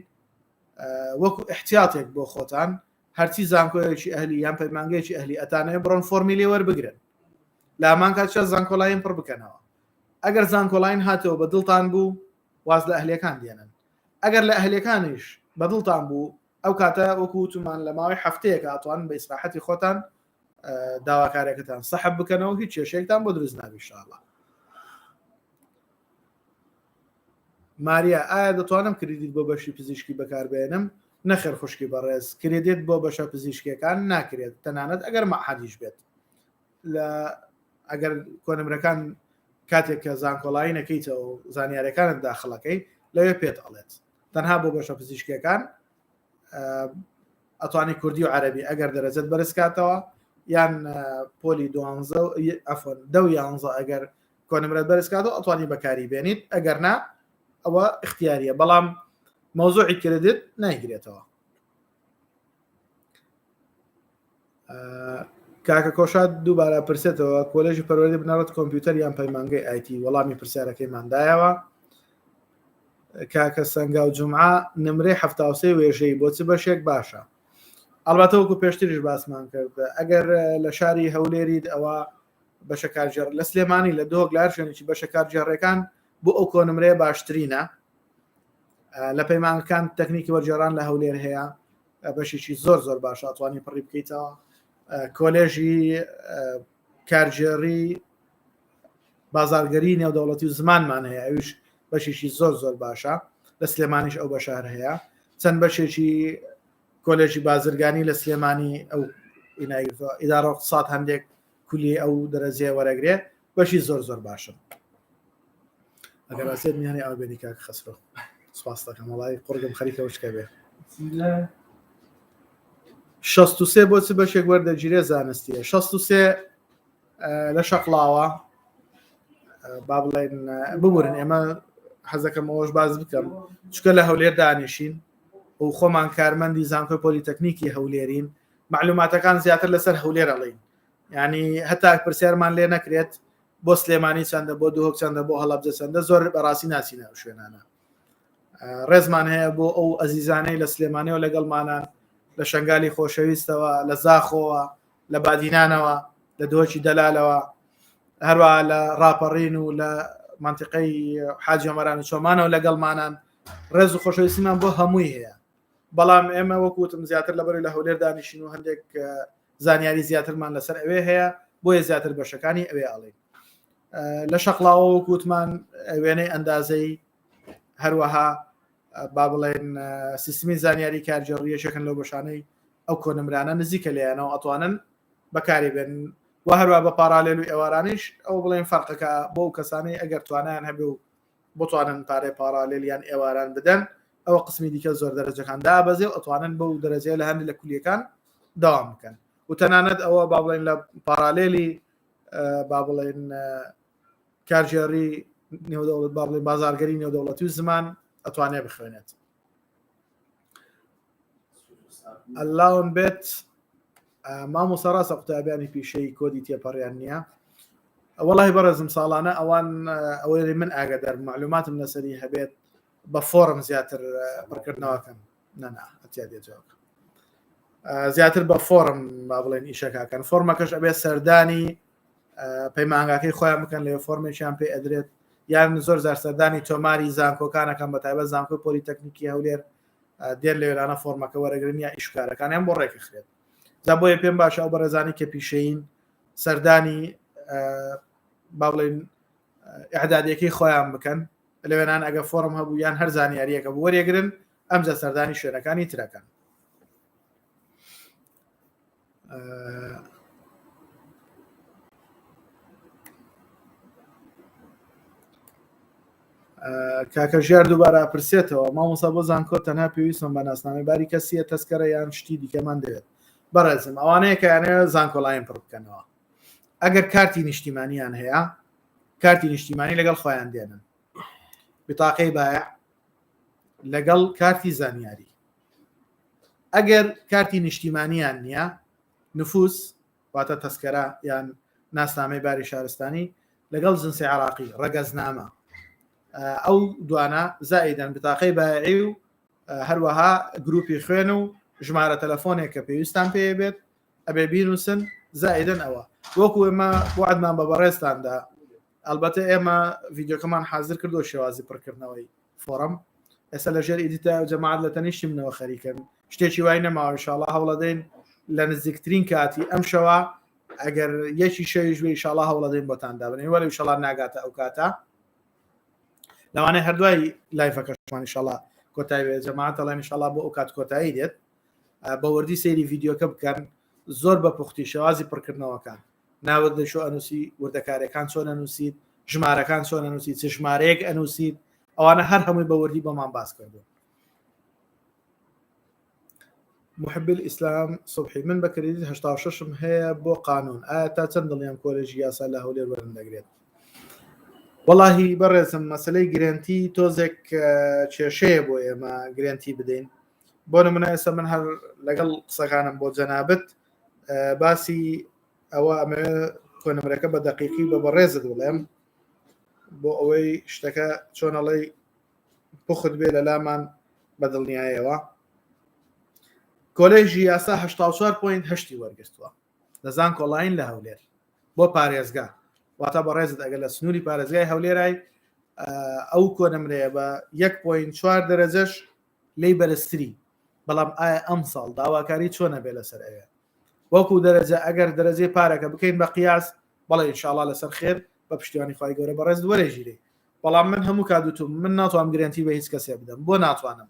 وەکو احتیاطێک بۆ خۆتان هەرچی زانکۆیەکی ئەهلی یان پەیمانگەیەکی ئەهلی ئەتانەوێ بڕۆن فۆرمی لێ وەربگرن لامان کات چە زانکۆلاین پڕ بکەنەوە ئەگەر زانکۆلاین هاتەوە بە دڵتان بوو واز لە ئەهلیەکان دێنن ئەگەر لە ئەهلیەکانیش بە دڵتان بوو ئەو کاتە وەکو وتمان لە ماوەی هەفتەیەکە ئەتوانن بە ئیسراحەتی خۆتان داواکارەکەتان سەحب بکەنەوە هیچ کێشەیەکتان بۆ دروست نابێت ئینشاءاللە ماریا ئایا دەتوانم credit بۆ بەشی پزیشکی بەکاربێنم نەخێر خوشکی بەڕێز credit بۆ بەشە پزیشکیەکان ناکرێت تەنانەت ئەگەر مەعهەدیش بێت لە ئەگەر کۆنمرەکان کاتێک کە زانکۆڵایی نەکەیتەوە زانیارەکانت داخڵەکەی لەوێ پێت ئەڵێت تەنها بۆ بەشە پزیشکیەکان ئەتوانی کوردی و عەربی ئەگەر دەرەجەت بەرزکاتەوە. یان پۆلی دوانزە ئەفۆن دە و یانزە ئەگەر کۆنمرەت بەرز کاتەوە ئەتوانی بەکاری بێنیت ئەگەر نا ئەوە اختیاریە بەڵام مەوزوعی credit نایگرێتەوە. کاکە کۆشاد دووبارە پرسێتەوە کۆلێژی پەروەردەی بنەڕەت کۆمپیوتەر یان پەیمانگەی IT وەڵامی پرسیارەکەیمان دایەوە کاکە سەنگاو جمعە نمرەی 73 وێژەی بۆ چ بەشێک باشە ئەڵبەتە وەکو پێشتریش باسمان کرد ئەگەر لە شاری هەولێریت ئەوە بەشە کارگێڕ لە سلێمانی لە دۆک لە هەر شوێنێکی بەشە کارگێڕەکان بۆ ئەو کۆنمرەیە باشترینە لە پەیمانگەکان تەکنیکی وەرگێڕان لە هەولێر هەیە بەشێکی زۆر زۆر باشە ئەتوانی پڕی بکەیتەوە کۆلێژی کارگێڕی بازارگەری نێودەوڵەتی و زمانمان هەیە ئەویش بەشێکی زۆر زۆر باشە لە سلێمانیش ئەو بەشار هەیە چەند بەشێکی کۆلێژی بازرگانی لە سلێمانی ئەو ئیدارە اقتصاد هەندێک کولی ئەو دەرەجەیە وەرەگرێ بەشی زۆر زۆر باشن ئەگەر ئاسێت میانەی ئاو بێنی کاک خەسرۆ سپاس دەکەم وەڵای قوڕگم خەریکە وشکە بێ 63 بۆ چ بەشێک وەردەگیرێ زانستیە 63 لە شەقڵاوە با بڵێن ببورن ئێمە حەزەکەم ئەوەش باز بکەم چکە لە هەولێر دانیشین و خۆمان کارمەندی زانکۆی پۆلیتەکنیکی هەولێرین معلوماتەکان زیاتر لەسەر هەولێر ئەڵین ینی هەتا پرسیارمان لێ نەکرێت بۆ سلێمانی چەندە بۆ دهۆک چەندە بۆ هەڵەبجە چەندە زۆر بەڕاستی ناچینە ئەو شوێنانە ڕێزمان هەیە بۆ ئەو ئەزیزانەی لە سلێمانیەوە لەگەڵمانان لە شنگالی خۆشەویستەوە لە زاخۆوە لە بادینانەوە لە دۆکی دەلالەوە هەروە لە ڕاپەڕین و لە منتیقەی حاجی ئۆمەران و چۆمانەوە لەگەڵمانان ڕێز و خۆشەویستیمان بۆ هەمووی هەیە بەڵام ئێمە وەکوتم زیاتر لەبەری لە هەولێر دانیشین و هەندێک زانیاری زیاترمان لەسەر ئەوێ هەیە بۆیە زیاتر بەشەکانی ئەوێ ئەڵێن لە شەقلاوە وەکوتمان وێنەی ئەندازەی هەروەها با بڵێن سیستمی زانیاری کارگێڕی یەکێکن لەو بەشانەی ئەو کۆنمرانە نزیکە لێیانەوە ئەتوانن بەکاری بێن و هەروە بە پارالێل و ئێوارانیش ئەو بڵێن فەرقەکە بۆ کەسانی ئەگەر توانیان هەبێ و بتوانن پارەی پارالێل یان ئێواران بدەن ئەوە قسمی دیکە زۆر دەرەجەکان دابەزێ و ئەتوانن بەو دەرەجەیە لە هەندێک لە کولیەکان داوام بکەن و تەنانەت ئەوە با بڵێن لە پارالێلی با بڵێن کارگێڕی نێودەوڵەت با بڵێن بازارگەری نێودەوڵەتی و زمان ئەتوانێ بخوێنێت ئەلاون بێت مامۆستا ڕاستە قوتابیانی پیشەی کۆدی تێپەڕیان نییە وەڵی بەڕێزم ساڵانە ئەوان ئەوەی من ئاگادار معلوماتم لەسەری هەبێت بە فۆرم زیاتر پڕکردنەوەکەن نەنا ئەتیا دێتەوە زیاتر بە فۆرم با بڵێن ئیشەکەکەن فۆرمەکەش ئەبێ سەردانی پەیمانگاکەی خۆیان بکەن لێ فۆرمێکیان پێ ئەدرێت یان زۆر زار سەردانی تۆماری زانکۆکانەکەم بە تایبەت زانکۆی پۆلیتەکنیکی هەولێر دێن لەوێرانە فۆرمەکە وەرەگرن یا ئیشکارەکانیان بۆ ڕێکخرێت جا بۆیە پێم باشە ئەو بەڕێزانی کە پیشەین سەردانی با بڵێن ئەعدادیەکەی خۆیان بکەن لەوێنان ئەگە فۆرم هەبوو یان هەر زانیاریەکە بوو وەرێگرن ئەمجا سەردانی شوێنەکانی ترەکەن کاکە ژیار دووبارە پرسێتەوە مامۆسا بۆ زانکۆ تەنها پێویستم بە ناسنامەی باری کەسیە تەسکەرە یان شتی دیکەمان دەوێت بەڕێزم ئەوانەیە کە یانەیە زانکۆلاین پڕ بکەنەوە ئەگەر کارتی نیشتیمانیان هەیە کارتی نیشتیمانی لەگەڵ خۆیان دێنن بتاقەی باە لەگەڵ کارتی زانیاری ئەگەر کارتی نیشتیمانیان نییە نفوس واتە تەسکەرە یان ناسنامەی باری شارستانی لەگەڵ جنسی عراقی ڕەگەزنامە ئەو دوانە زائیدەن بتاقەی بایعی و هەروەها گروپی خوێن و ژمارە تەلەفۆنێک کە پێویستان پێ بێت ئەبێ بینوسن زائیدەن ئەوە وەکو ئێمە وعدمان بە بەڕێزتاندا ئەلبەتە ئێمە ڤیددیوکەمان حاضر کردو شێوازی پڕکردنەوەی فۆڕم ئێستا لە ژێر edit ە جەماعەت لە تەنیشتی منەوە خەریکن شتێکی وای نەماوە ئینشاڵا هەوڵەدەین لە نزیکترین کاتی ئەم شەوە ئەگەر یەکی شەویش بێ ئینشاڵا هەوڵەدەین بۆتان دابنین وەلو ئینشاڵا ناگاتە ئەو کاتە لەوانەیە هەر دوای live ەکەشمان ئینشاڵا کۆتایی بێت جەماعەت ئەڵێن ئینشاڵا بۆ ئەو کات کۆتایی دێت بە وردی سەیری ڤیدیۆکە بکەن زۆر بە پوختی شێوازی پڕکردنەوەکان ناوت لە شۆ ئەنووسی وردەکارەکان چۆن ئەنووسیت ژمارەکان چۆن ئەنووسی چ ژمارەیەک ئەنووسیت ئەوانە هەر هەمووی بە وردی بۆمان باس کردو. محب الاسلام صبحی من بە credit 86م هەیە بۆ قانون ئایا تا چەند دڵنیام کۆلێژی یاسا لە هەولێر وەرم دەگرێت وەڵاهی بەڕێزم مەسلەی guarantee تۆزێک کێشەیە بۆ ئێمە guarantee بدەین بۆ نمونە ئێستا من هەر لەگەڵ قسەکانم بۆ جەنابت باسی ئەوە ئەمە کۆنمرەکە بە دەقیقی بە بەڕێزت بڵێم بۆ ئەوەی شتەکە چۆنەڵی پوخت بێ لە لامان بە دڵنیایەوە کۆلێژی یاسا 84.8 وەرگرتووە لە زانکۆلاین لە هەولێر بۆ پارێزگا واتە بەڕێزت ئەگەر لە سنووری پارێزگای هەولێرای ئەو کۆنمرەیە بە 1.4 دەرەجەش لی بەرزتری بەڵام ئایا ئەم ساڵ داواکاری چۆنە بێ لەسەر ئەوێ وەکو دەرەجە ئەگەر دەرەجەی پارەکە بکەین بە قیاس بەڵێ ئینشاءاللە لەسەر خێر بە پشتیوانی خوای گەورە بەڕێز وەرەگیرێ بەڵام من هەموو کات وتم من ناتوانم guarantee بە هیچ کەسێ بدەم بۆ ناتوانم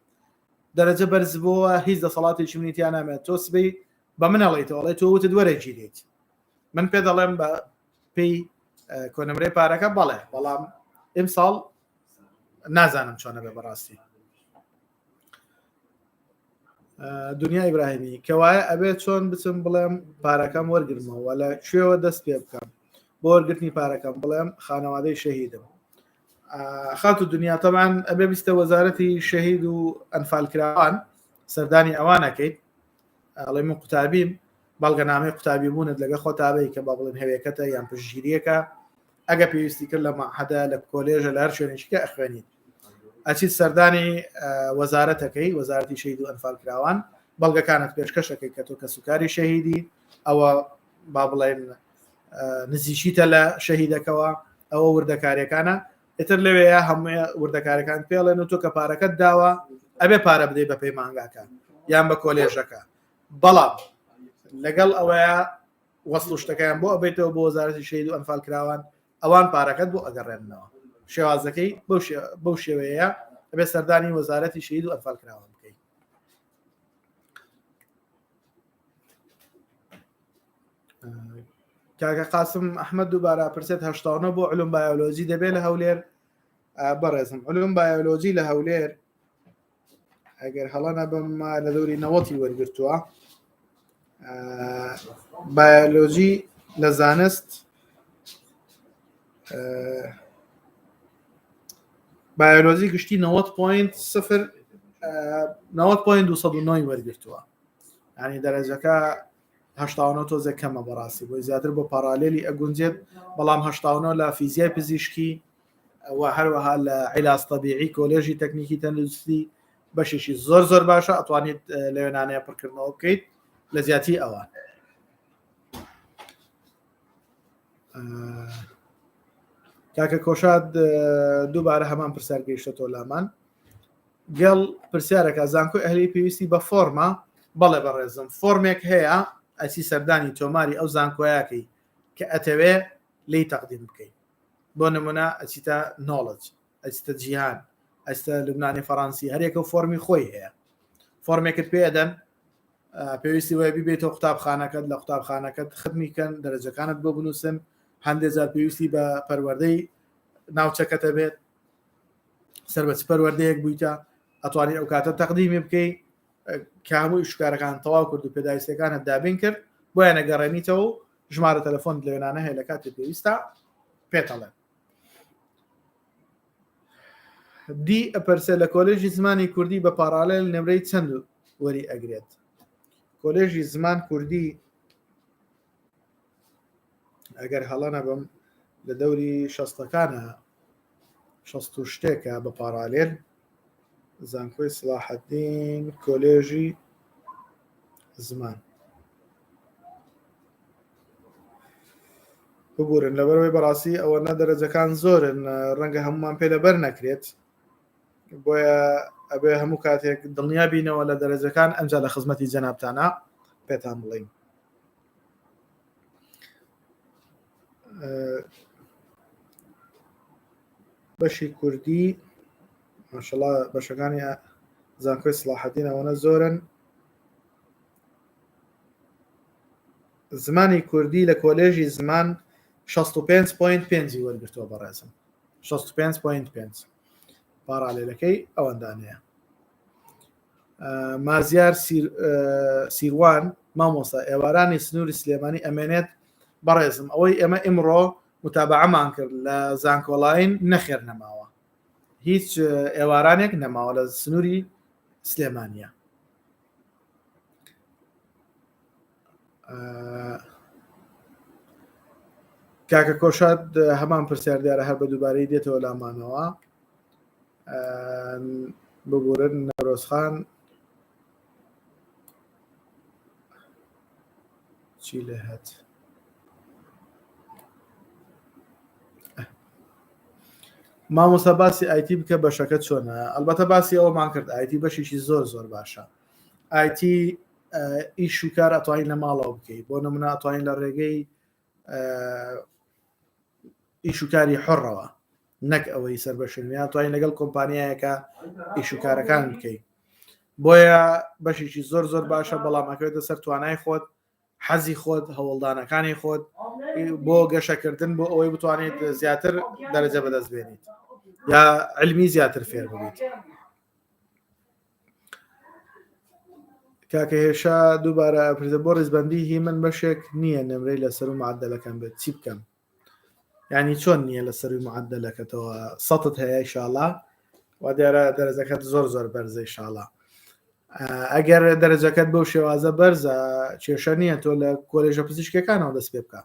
دەرەجە بەرز بۆوە هیچ دەسەڵاتێکی منی تیا نامێت تۆ سبەی بە من ئەڵێیتەوە ئەڵێ تۆ وتت وەرەگیرێت من پێ دەڵێم بە پێی کۆنمرەی پارەکە بەڵێ بەڵام ئیمساڵ نازانم چۆنە بێ بەڕاستی دنیا ئیبراهیمی کەوایە ئەبێت چۆن بچم بڵێم پارەکەم وەرگرمەوە لە کوێوە دەست پێ بکەم بۆ وەرگرتنی پارەکەم بڵێم خانەوادەی شەهیدم خاتو دنیا تەبان ئەبێ بیستە وەزارەتی شەهید و ئەنفالکراوان سەردانی ئەوانەکەیت ئەڵێ من قوتابیم بەڵگەنامەی قوتابی بوونت لەگە خۆتابەی کە با بڵێن هەوێکەتە یان پشتگیریەکە ئەگە پێویستی کرد لە مەعهەدە لە کۆلێژە لە هەر شوێنێکی کە ئەخوێنیت ئەچیت سەردانی وەزارەتەکەی وەزارەتی شەهید و ئەنفالکراوان بەڵگەکانت پێشکەشەکەی کە تۆ کەسوکاری شەهیدی ئەوە با بڵێن نزیکیتە لە شەهیدەکەوە ئەوە وردەکاریەکانە ئیتر لەوەیە هەموو وردەکارەکان پێڵێن و تۆ کە پارەکەت داوە ئەبێ پارە بدەیت بە پەیمانگاکە یان بە کۆلێژەکە بەڵام لەگەڵ ئەوەیە وەسڵ و شتەکەیان بۆ ئەبیتەوە بۆ وەزارەتی شەهید و ئەنفال کراوان ئەوان پارەکەت بۆ ئەگەڕێننەوە شێوازەکەی بەو شێوەیە ئەبێ سەردانی وەزارەتی شەهید و ئەنفال کراوان بکەیت کاکە قاسم ئەحمد دووبارە پرسێت هەشتانە بۆ علوم بایۆلۆجی دەبێت لە هەولێر بەڕێزم علوم بایۆلۆجی لە هەولێر ئەگەر هەڵە نەبم لە دەوری نەوەتی وەرگرتووە بایۆلۆجی لە زانست بایۆلۆجی گشتی 90.0 90.209 وەرگرتووە ینی دەرەجەکە 89 تۆزێک کەمە بەڕاستی بۆی زیاتر بۆ parallel ی ئەگونجێت بەڵام 89 لە فیزیای پزیشکی و هەروەها لە عیلاج تەبیعی کۆلێژی تەکنیکی تەندروستی بەشێکی زۆر زۆر باشە ئەتوانیت لەوێنانەیە پڕکردنەوە بکەیت لە زیاتی ئەوان کاکە کۆشاد دووبارە هەمان پرسیار گەیشتە لامان گەڵ پرسیارەکە زانکۆی ئەهلی پێویستی بە فۆرمە بەڵێ بەڕێزم فۆرمێک هەیە ئەچی سەردانی تۆماری ئەو زانکۆیەکەی کە ئەتەوێ لی تەقدیم بکەیت بۆ نمونە ئەچیتە نۆڵج ئەچیتە جیهان ئەچتە لوبنانی فەڕەنسی هەرێکە و فۆرمی خۆی هەیە فۆرمێکت پێ ئەدەن پێویستی وای بیبێتەوە قوتابخانەکەت لە قوتابخانەکەت ختمی کەن دەرەجەکانت بۆ بنووسن هەندێک جار پێویستی بە پەروەردەی ناوچەکەتە بێت سەر بە چ پەروەردەیەک بوویتە ئەتوانی ئەو کاتە تەقدیمی بکەی کە هەموو شکارەکان تەواو کرد و پێداویستەکانت دابین کرد بۆیان نەگەڕێنیتەوە و ژمارە تەلەفۆن لەوێنانە هەیە لە کاتی پێویستە پێتەڵێن دی ئەپرسێ لە کۆلێژی زمانی کوردی بە parallel نمرەی چەند وەری ئەگرێت کۆلێژی زمان کوردی ئەگەر هەڵە نەبم لە دەوری شەستەکانە شەست و شتێکە بە parallel زانکۆی سڵاحەدین کۆلێژی زمان ببورن لەبەرەوەی بەڕاستی ئەوە نە دەرەجەکان زۆرن ڕەنگە هەمومان پێ لەبەر نەکرێت بۆیە ئەبێ هەموو کاتێک دڵنیا بینەوە لە دەرەجەکان ئەمجا لە خزمەتی جەنابتانە پێتان بڵین بەشی کوردی ماشەڵا بەشەکانی زانکۆی سڵاحەدین ئەوەنە زۆرن زمانی کوردی لە کۆلێژی زمان 65.5 وەرگرتووە بەڕێزم 65.5 parallel ەکەی ئەوەندانەیە. مازیار سیروان مامۆستا ئێوارانی سنووری سلێمانی ئەمێنێت بەڕێزم ئەوەی ئێمە ئیمڕۆ متابعەمان کرد لە زانکۆلاین نەخێر نەماوە هیچ ئێوارانێک نەماوە لە سنووری سلێمانە کاکە کۆشاد هەمان پرسیار دیارە هەر بە دووبارەی دێتەوە لامانەوە ببورن نەورۆزخان چی لێ هات مامۆستا باسی ئایتی بکە بەشەکە چۆنە ئەلبەتە باسی ئەومان کرد ئایتی بەشێکی زۆر زۆر باشە ئایتی ئیش و کار ئەتوانین لە ماڵەوە بکەیت بۆ نمونە ئەتوانین لە ڕێگەی ئیش و کاری حڕەوە نەک ئەوەی سەر بە شوێن یان توانین لەگەڵ کۆمپانیایەکە ئیش و کارەکان بکەیت بۆیە بەشێکی زۆر زۆر باشە بەڵام ئەکەوێتە سەر توانای خۆت حەزی خۆت هەوڵدانەکانی خۆت بۆ گەشەکردن بۆ ئەوەی بتوانیت زیاتر دەرەجە بەدەست بێنیت یا علمی زیاتر فێر ببیت کاکە هێشا دووبارە پرسە بۆ ڕیزبندی هی من بەشێک نییە نمرەی لەسەر و معدلەکەم بێت چی بکەم یعنی چۆن نییە لە سەروی معدلەکەتەوە سەتت هەیە ئیشاڵا و دیارە دەرەجەکەت زۆر زۆر بەرزە ئیشاڵا ئەگەر دەرەجەکەت بەو شێوازە بەرزە کێشە نییە تۆ لە کۆلێژە پزیشکەکانەوە دەست پێ بکە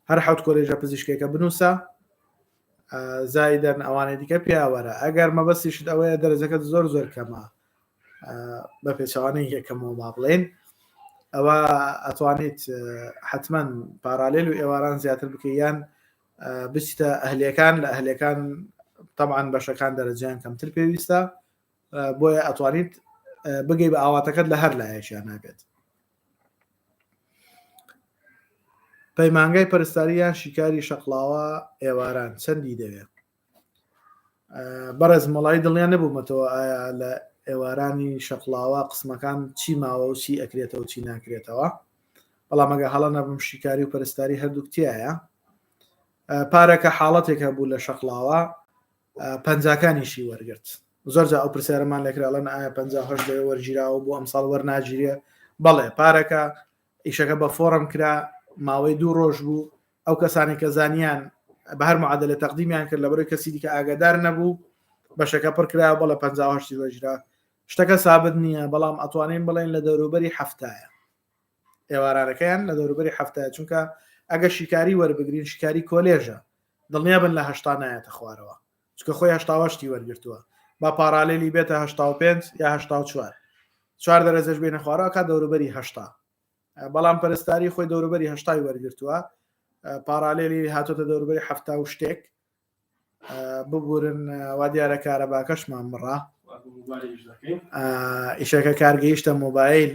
هەر حوت کۆلێژە پزیشکێکە بنووسە زایدەن ئەوانەی دیکە پیاوەرە ئەگەر مەبەستیشت ئەوەیە دەرەجەکەت زۆر زۆر کەمە بە پێچەوانەی یەکەمەوە با بڵێن ئەوە ئەتوانیت حتمما پارالێل و ئێواران زیاتر بکەیان بچیتە ئەهلەکان لە ئەهلەکان طبعا بەشەکان دەرەجیان کەمتر پێویستە بۆیە ئەتوانیت بگەی بە ئاواتەکەت لە هەر لایەکیان نابێت پەیمانگای پەرستاری یان شیکاری شەقڵاوە ئێواران چەندی دەوێت بەڕێز مەڵی دڵنیا نەبوومەتەوە ئایا لە ئێوارانی شەقڵاوە قسمەکان چی ماوە و چی ئەکرێتەوە چی ناکرێتەوە بەڵام ئەگە هەڵە نەبم شیکاری و پەرستاری هەردووک تایە پارەکە حاڵەتێک هەبوو لە شەقڵاوە پەنجاکانیشی وەرگرت زۆر جا ئەو پرسیارەمان لێکراڵەن ئایا 58 لەوێ وەرگیراوە بۆ ئەمساڵ وەرناگیرێ بەڵێ پارەکە ئیشەکە بە فۆڕم کرا ماوەی دوو ڕۆژ بوو ئەو کەسانی کە زانیان بە هەر معادلە تەقدیمیان کرد لەبەرەوەی کەسی دیکە ئاگادار نەبوو بەشەکە پڕ کرا بەڵێ 58 وەرگیرا شتەکە سابت نییە بەڵام ئەتوانین بڵێن لە دەوروبەری هەفتایە ئێوارانەکەیان لە دەوروبەری هەفتایە چونکە ئەگە شیکاری وەربگرین شیکاری کۆلێژە دڵنیا بن لە هەشتا نایەتە خوارەوە چکە خۆی هەشتاوەشتی وەرگتووە با پاڕالێلی بێتە هەشتا و پێنج یا هەشتا و چوار چوار دەرەجەش بێنە خوارەوە کا دەوروبەری هەشتا بەڵام پەرستاری خۆی دەوروبەری هەشتای وەرگتووە پاڕالێلی هاتۆتە دەوروبەری هەفتا و شتێک ببورن وا دیارە کارەباکەشمان بڕا ئیشەکە کارگەیشتە مۆبایل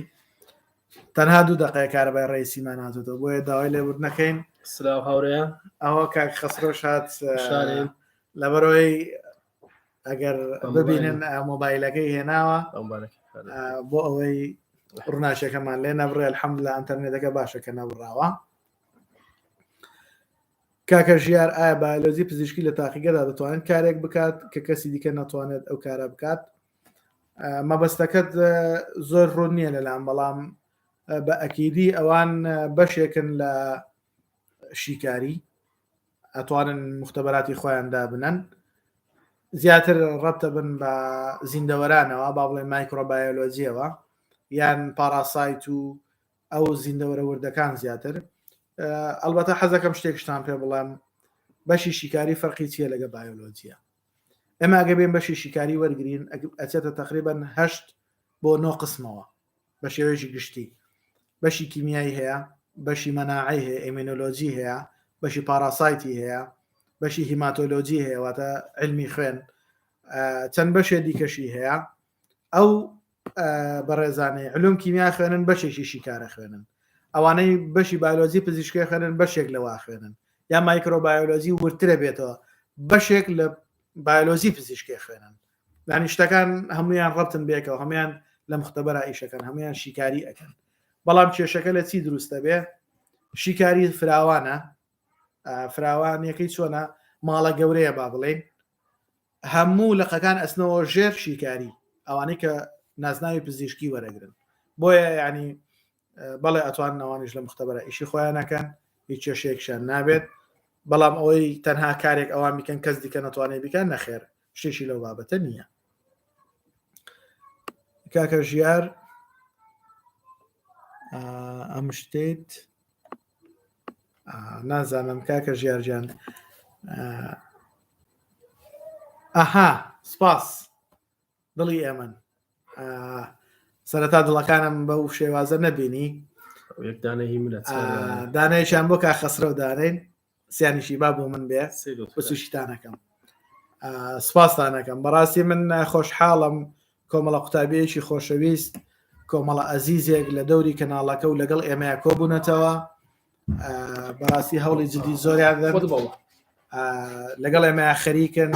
تەنها دوو دقەیە کارەبای ڕئیسیمان هاتۆتەوە بۆیە داوای لێبوردنەکەین سلااو هاوڕێیان ئەوە کاک خەسرۆش هات لەبەرەوەی ئەگەر ببینن مۆبایلەکەی هێناوە بۆ ئەوەی ڕووناچەکەمان لێ نەبڕێ الحەمد لە ئەتەرنێتەکە باشە کە نەبڕاوە کاکە ژیار ئایا بایۆلۆجی پزیشکی لە تاقیگەدا دەتوانێت کارێک بکات کە کەسی دیکە ناتوانێت ئەو کارە بکات مەبەستەکەت زۆر ڕوون نییە لەلام بەڵام بە ئەکیدی ئەوان بەشێکن لە شیکاری ئەتوانن مختبەراتی خۆیان دابنەن زیاتر ڕەبتە بن بە زیندەوەرانەوە با بڵێن مایکرۆبایۆلۆجیەوە یان پاراسایت و ئەو زیندەوەرە وردەکان زیاتر ئەلبەتە حەزەکەم شتێکشتان پێ بڵێم بەشی شیکاری فەرقی چییە لەگە بایۆلۆجیە ئێمە ئەگە بێن بەشی شیکاری وەرگین ئەچێتە تقریبان هەشت بۆ نۆ قسمەوە بە شێوەیەکی گشتی بەشی کیمیایی هەیە بەشی مەناعی هەیە ئێمینۆلۆجی هەیە بەشی پاراسایتی هەیە بەشی هیماتۆلۆجی هەیە واتە علمی خوێن چەند بەشێ دیکەشی هەیە ئەو بەڕێزانەی علوم کیمیا خوێنن بەشێکی شیکارە خوێنن ئەوانەی بەشی بایۆلۆجی پزیشکی خوێنن بەشێک لەوا خوێنن یا مایکرۆبایۆلۆجی وردترە بێتەوە بەشێک لە بایۆلۆجی پزیشکی خوێنن یعنی شتەکان هەمویان ڕەتن بێکەوە هەمویان لە مختبەرا ئیشەکەن هەمویان شیکاری ئەەکەن بەڵام کێشەکە لە چی دروستە بێ شیکاری فراوانە فراوانیەکەی چۆنە ماڵە گەورەیە با بڵین هەموو لقەکان ئەچنەوە ژێر شیکاری ئەوانەی کە نازناوی پزیشکی وەرەگرن بۆیە ینی بەڵێ ئەتوان ئەوانیش لە مختبەرە ئیشی خۆیان نەکەن هیچ کێشەیەکشان نابێت بەڵام ئەوەی تەنها کارێک ئەوان بیکەن کەس دیکە نەتوانێت بیکەن نەخێر شتێکی لەو بابەتە نییە کاکە ژیار ئەم شتێت نازانم کاکە ژیارجان ئەها سپاس دڵی ئێمەن سەرەتا دڵەکانم بەو شێوازە نەبینی دانەیەکیان بۆ کا خەسرەو دانین سیانیشی با بۆ من بێ بسوشتانەکەم سپاستانەکەم بەڕاستی من خۆشحاڵم کۆمەڵە قوتابیەکی خۆشەویست کۆمەڵە ئەزیزێک لە دەوری کەناڵەکە و لەگەڵ ئێمەیا کۆبوونەتەوە بەڕاستی هەوڵی جدی زۆریان دەن لەگەڵ ئێمە خەریکن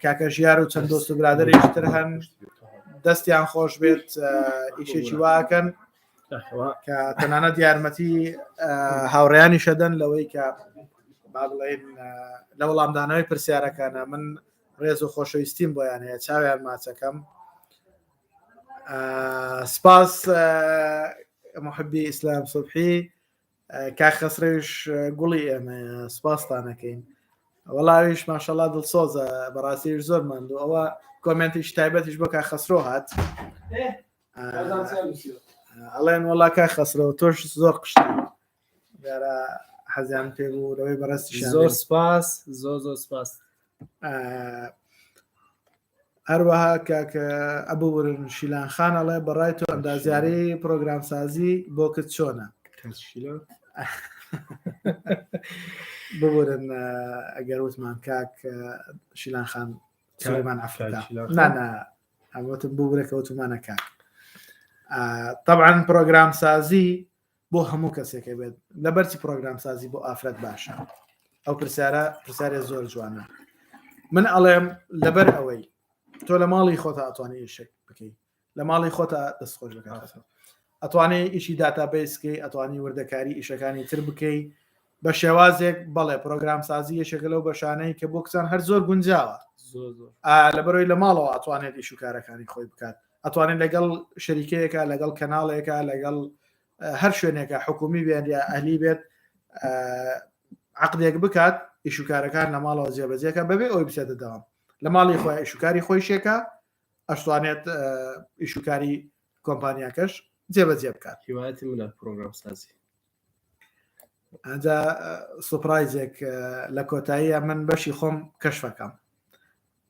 کاکە ژیار و چەند دۆست و برادێکی تر هەن دەستیان خۆش بێت ئیشێکی واکەن کە تەنانەت یارمەتی هاوڕیانی شەدەن لەوەی کە با بڵێن لە وەڵامدانەوەی پرسیارەکانە من ڕێز و خۆشەویستیم بۆیان هەیە چاویان ماچەکەم سپاس محبی ئیسلام سوبحی کاک خەسرەویش گوڵی ئێمەیە سپاستانەکەین وەڵاویش ماشەڵا دڵسۆزە بەڕاستیش زۆر ماندوو ئەوە کۆمنتیش تایبەتیش بۆ کاک خەسرۆ هات ئەڵێن وەڵا کاک خەسرۆ تۆش زۆر قشتی دیارە حەزیان پێ بوو لەوەی بەڕێزتیشیان زۆر سپاس زۆر زۆر سپاس. هەروەها کاک ئەبوورن شیلان خان ئەڵێ بەڕای تۆ ئەندازیاری پرۆگرامسازی بۆ کچ چۆنە؟ ببورن ئەگەر وتمان کاک شیلان خان سلێمان ئەفریقا نا ئەوتم ببورە کەوتمانە کاک طبعا پرۆگرام سازی بۆ هەموو کەسێکە بێت لەبەرچی پرۆگرام سازی بۆ ئافرەت باشە ئەو پرسیارە پرسیارێ زۆر جوانە من ئەڵێم لەبەر ئەوەی تۆ لە ماڵی خۆتا ئەتوانی ئیشێک بکەیت لە ماڵی خۆتا دەست خۆش بکات ئەتوانێ ئیشی database کەی ئەتوانی وردەکاری ئیشەکانی تر بکەی بە شێوازێک بەڵێ پرۆگرام سازی یەکێکە لەو بەشانەی کە بۆ کچان هەر زۆر گونجاوە لەبەرەوەی لە ماڵەوە ئەتوانێت ئیش و کارەکانی خۆی بکات ئەتوانێت لەگەڵ شەریکەیەکە لەگەڵ کەناڵێکە لەگەڵ هەر شوێنێکە حکومی بێن یا ئەهلی بێت عقدێک بکات ئیشوکارەکان لە ماڵەوە جێبەجێکە بەبێ ئەوی بچێتە دەوام لە ماڵی خۆی ئیشوکاری خۆی شێکە ئەشتوانێت ئیشوکاری کۆمپانیاکەش جێبەجێ بکات هیوایەتی منە پرۆگرام سازی ئەجا surprise ێک لە کۆتاییە من بەشی خۆم کەشفەکەم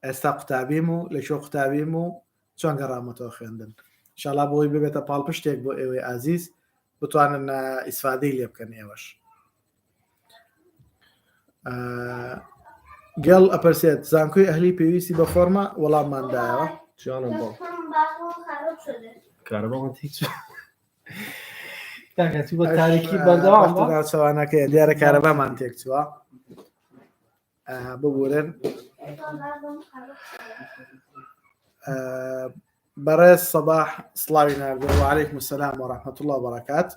ئێستا قوتابیم و لە کوێ قوتابیم و چۆن گەڕامەتەوە خوێندن شاڵا بۆی ببێتە پاڵپشتێک بۆ ئێوەی ئازیز بتوانن ئیسفادەی لێ بکەن ئێوەش گەڵ ئەپرسێت زانکۆی ئەهلی پێویستی بە فۆرمە وەڵاممان دایەوە جانم بۆ کارەبا هیچ بە تاریکی بەردەوام ناوچەوانەکەی دیارە کارەبامان تێکچووە ببورن بەڕێز سەباح سڵاوی ناردووە وعليكم السلام ورحمة الله وبركات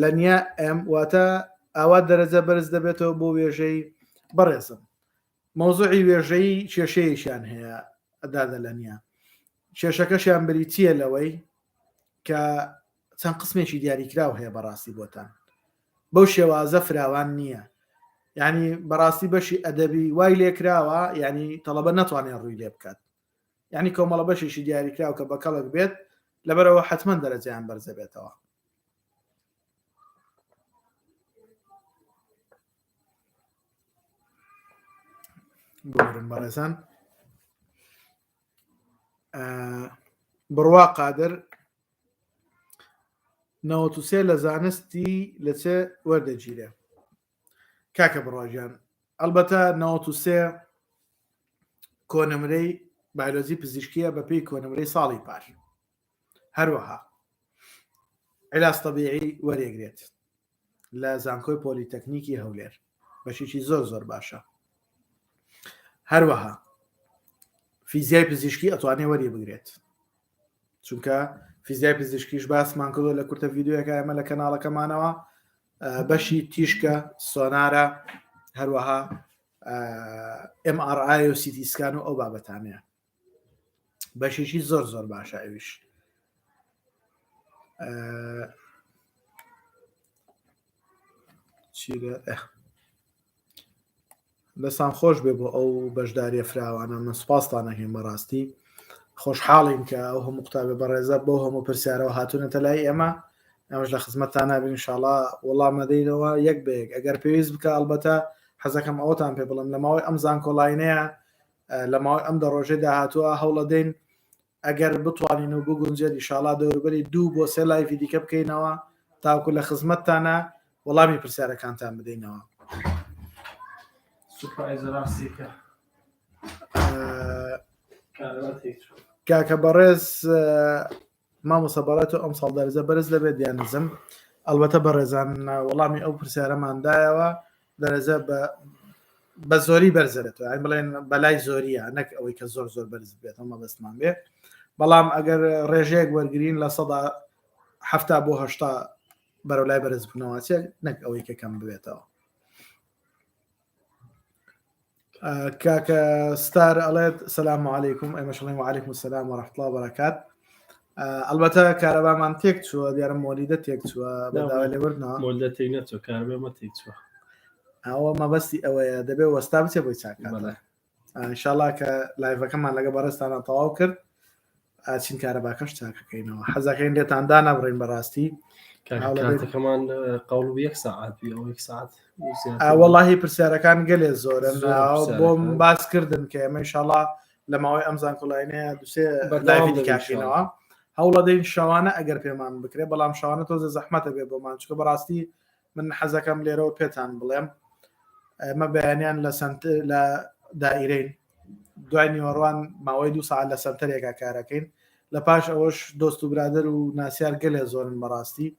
لەنیا ئەم واتە ئاوا دەرەجە بەرز دەبێتەوە بۆ وێژەی بەڕێزم مەوزوعی وێژەی کێشەیەکیان هەیە دادە لەنیا کێشەکەشیان بریتییە لەوەی کە چەند قسمێکی دیاریکراو هەیە بەڕاستی بۆتان بەو شێوازە فراوان نییە یعنی بەڕاستی بەشی ئەدەبی وای لێکراوە یعنی تەڵەبە ناتوانێت ڕووی لێ بکات یعنی کۆمەڵە بەشێکی دیاریکراو کە بە کەڵک بێت لەبەرەوە حتمما دەرەجەیان بەرزەبێتەوە بگرن بەڕێزان بڕوا قادر 93 لە زانستی لە چێ وەردەگیرێ کاکە بڕواگیان ئەلبەتە 93 کۆنمرەی بایلۆجی پزیشکیە بە پێی کۆنمرەی ساڵی پار هەروەها علاج طبیعی وەرێگرێت لە زانکۆی پۆلیتەکنیکی هەولێر بەشێکی زۆر زۆر باشە هەروەها فیزیای پزیشکی ئەتوانێ وەری بگرێت چونکە فیزیای پزیشکیش باسمان کردو لە کورتە ڤیددیوەکە ئێمە لە کەناڵەکەمانەوە بەشی تیشکە سۆنارە هەروەها MRI و CT scan و ئەو بابەتانەیە. بەشێکی زۆر زۆر باشە ئەویش. چی دەستان خۆش بێ بۆ ئەو بەشداریە فراوانە من سوپاستان ئەکەین بەڕاستی خۆشحاڵین کە ئەو هەموو قوتابی بەڕێزە بۆ هەموو پرسیارەوە هاتوونەتە لای ئێمە ئەمەش لە خزمەتتان نابین انشاءاللە وەڵام ئەدەینەوە یەک بە یەک ئەگەر پێویست بکە ئەڵبەتە حەزەکەم ئەوەتان پێ بڵێم لە ماوەی ئەم زانکۆلاینەیە لە ماوەی ئەم دە ڕۆژەی داهاتووە هەوڵەدەین ئەگەر بتوانین و بگونجێت ئیشاڵا دەوروبەری دوو بۆ سێ live ی دیکە بکەینەوە تاوەکو لە خزمەتتانە وەڵامی پرسیارەکانتان بدەینەوە. کاکە بەڕێز مامۆستا بەڕای تۆ ئەمساڵ دەرەجە بەرز دەبێت یان نزم؟ ئەڵبەتە بەڕێزان وەڵامی ئەو پرسیارەمان دایەوە دەرەجە بە بە زۆری بەرزەێتەوە یان بڵێن بەلای زۆریە نەک ئەوەی کە زۆر زۆر بەرز بێتەوە مەبەستمان بێ بەڵام ئەگەر ڕێژەیەک وەرگین لە 70 بۆ 80 بەرەو لای بەرزبوونەوە چێت نەک ئەوەی کە کەم ببێتەوە. کاکە ستار ئەڵێت سلام علیکم ئێمەش ئەڵێین وعلیکم السلام ورحمة الله وبرکات ئەلبەتە کارەبامان تێک چووە دیارە مۆلیدە تێک چووە بەداوای لێبوردنەوە مۆلیدە تێک نەچووە کارەبا تێک چووە ئەوە مەبەستی ئەوەیە دەبێت وەستا بچێ بۆی چاکات ئینشاءاللە کە live ەکەمان لەگە بەڕێزتانە تەواو کرد ئاچین کارەباکەش چاکەکەینەوە حەزەکەین لێتان دانابڕین بەڕاستی کاتەکەمان قەوڵ یەک ساعت ئەو یەک ساعت وەڵاهی پرسیارەکان گەلێ زۆرن بۆم باس کردن کە ئێمە ئینشاڵا لە ماوەی ئەم زانکۆلاینەیە دوسێ live ی دیکاکەینەوە هەوڵەدەین شەوانە ئەگەر پێمان بکرێت بەڵام شەوانە تۆزە زەحمەتە بێ بۆمان چکە بەڕاستی من حەزەکەم لێرەوە پێتان بڵێم ئێمە بەیانیان لە سنتەر لە دائیرەین دوای نیوەڕوان ماوەی دو ساعت لە سنتەرێکا کارەکەین لە پاش ئەوەش دۆست و برادەر و ناسیار گەلێ زۆرن بەڕاستی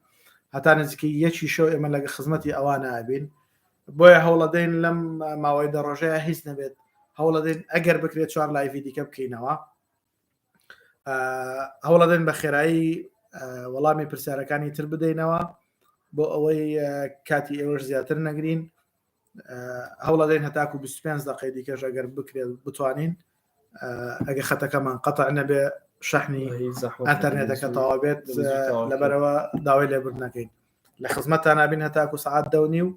هەتا نزیکەی یەکی شەو ئێمە لەگە خزمەتی ئەوانە ئەبین بۆیە هەوڵەدەین لەم ماوەی دە ڕۆژەیە هیچ نەبێت هەوڵەدەین ئەگەر بکرێت چوار live ی دیکە بکەینەوە هەوڵەدەین بە خێرایی وەڵامی پرسیارەکانی تر بدەینەوە بۆ ئەوەی کاتی ئێوەش زیاتر نەگرین هەوڵەدەین هەتاکو 25 دقی دیکەش ئەگەر بکرێت بتوانین ئەگە خەتەکەمان قەتع نەبێ شەحنی ئەتەرنێتەکە تەوا بێت لەبەرەوە داوای لێبرد نەکەین لە خزمەتتان نابین هەتاکو سعات دەونی و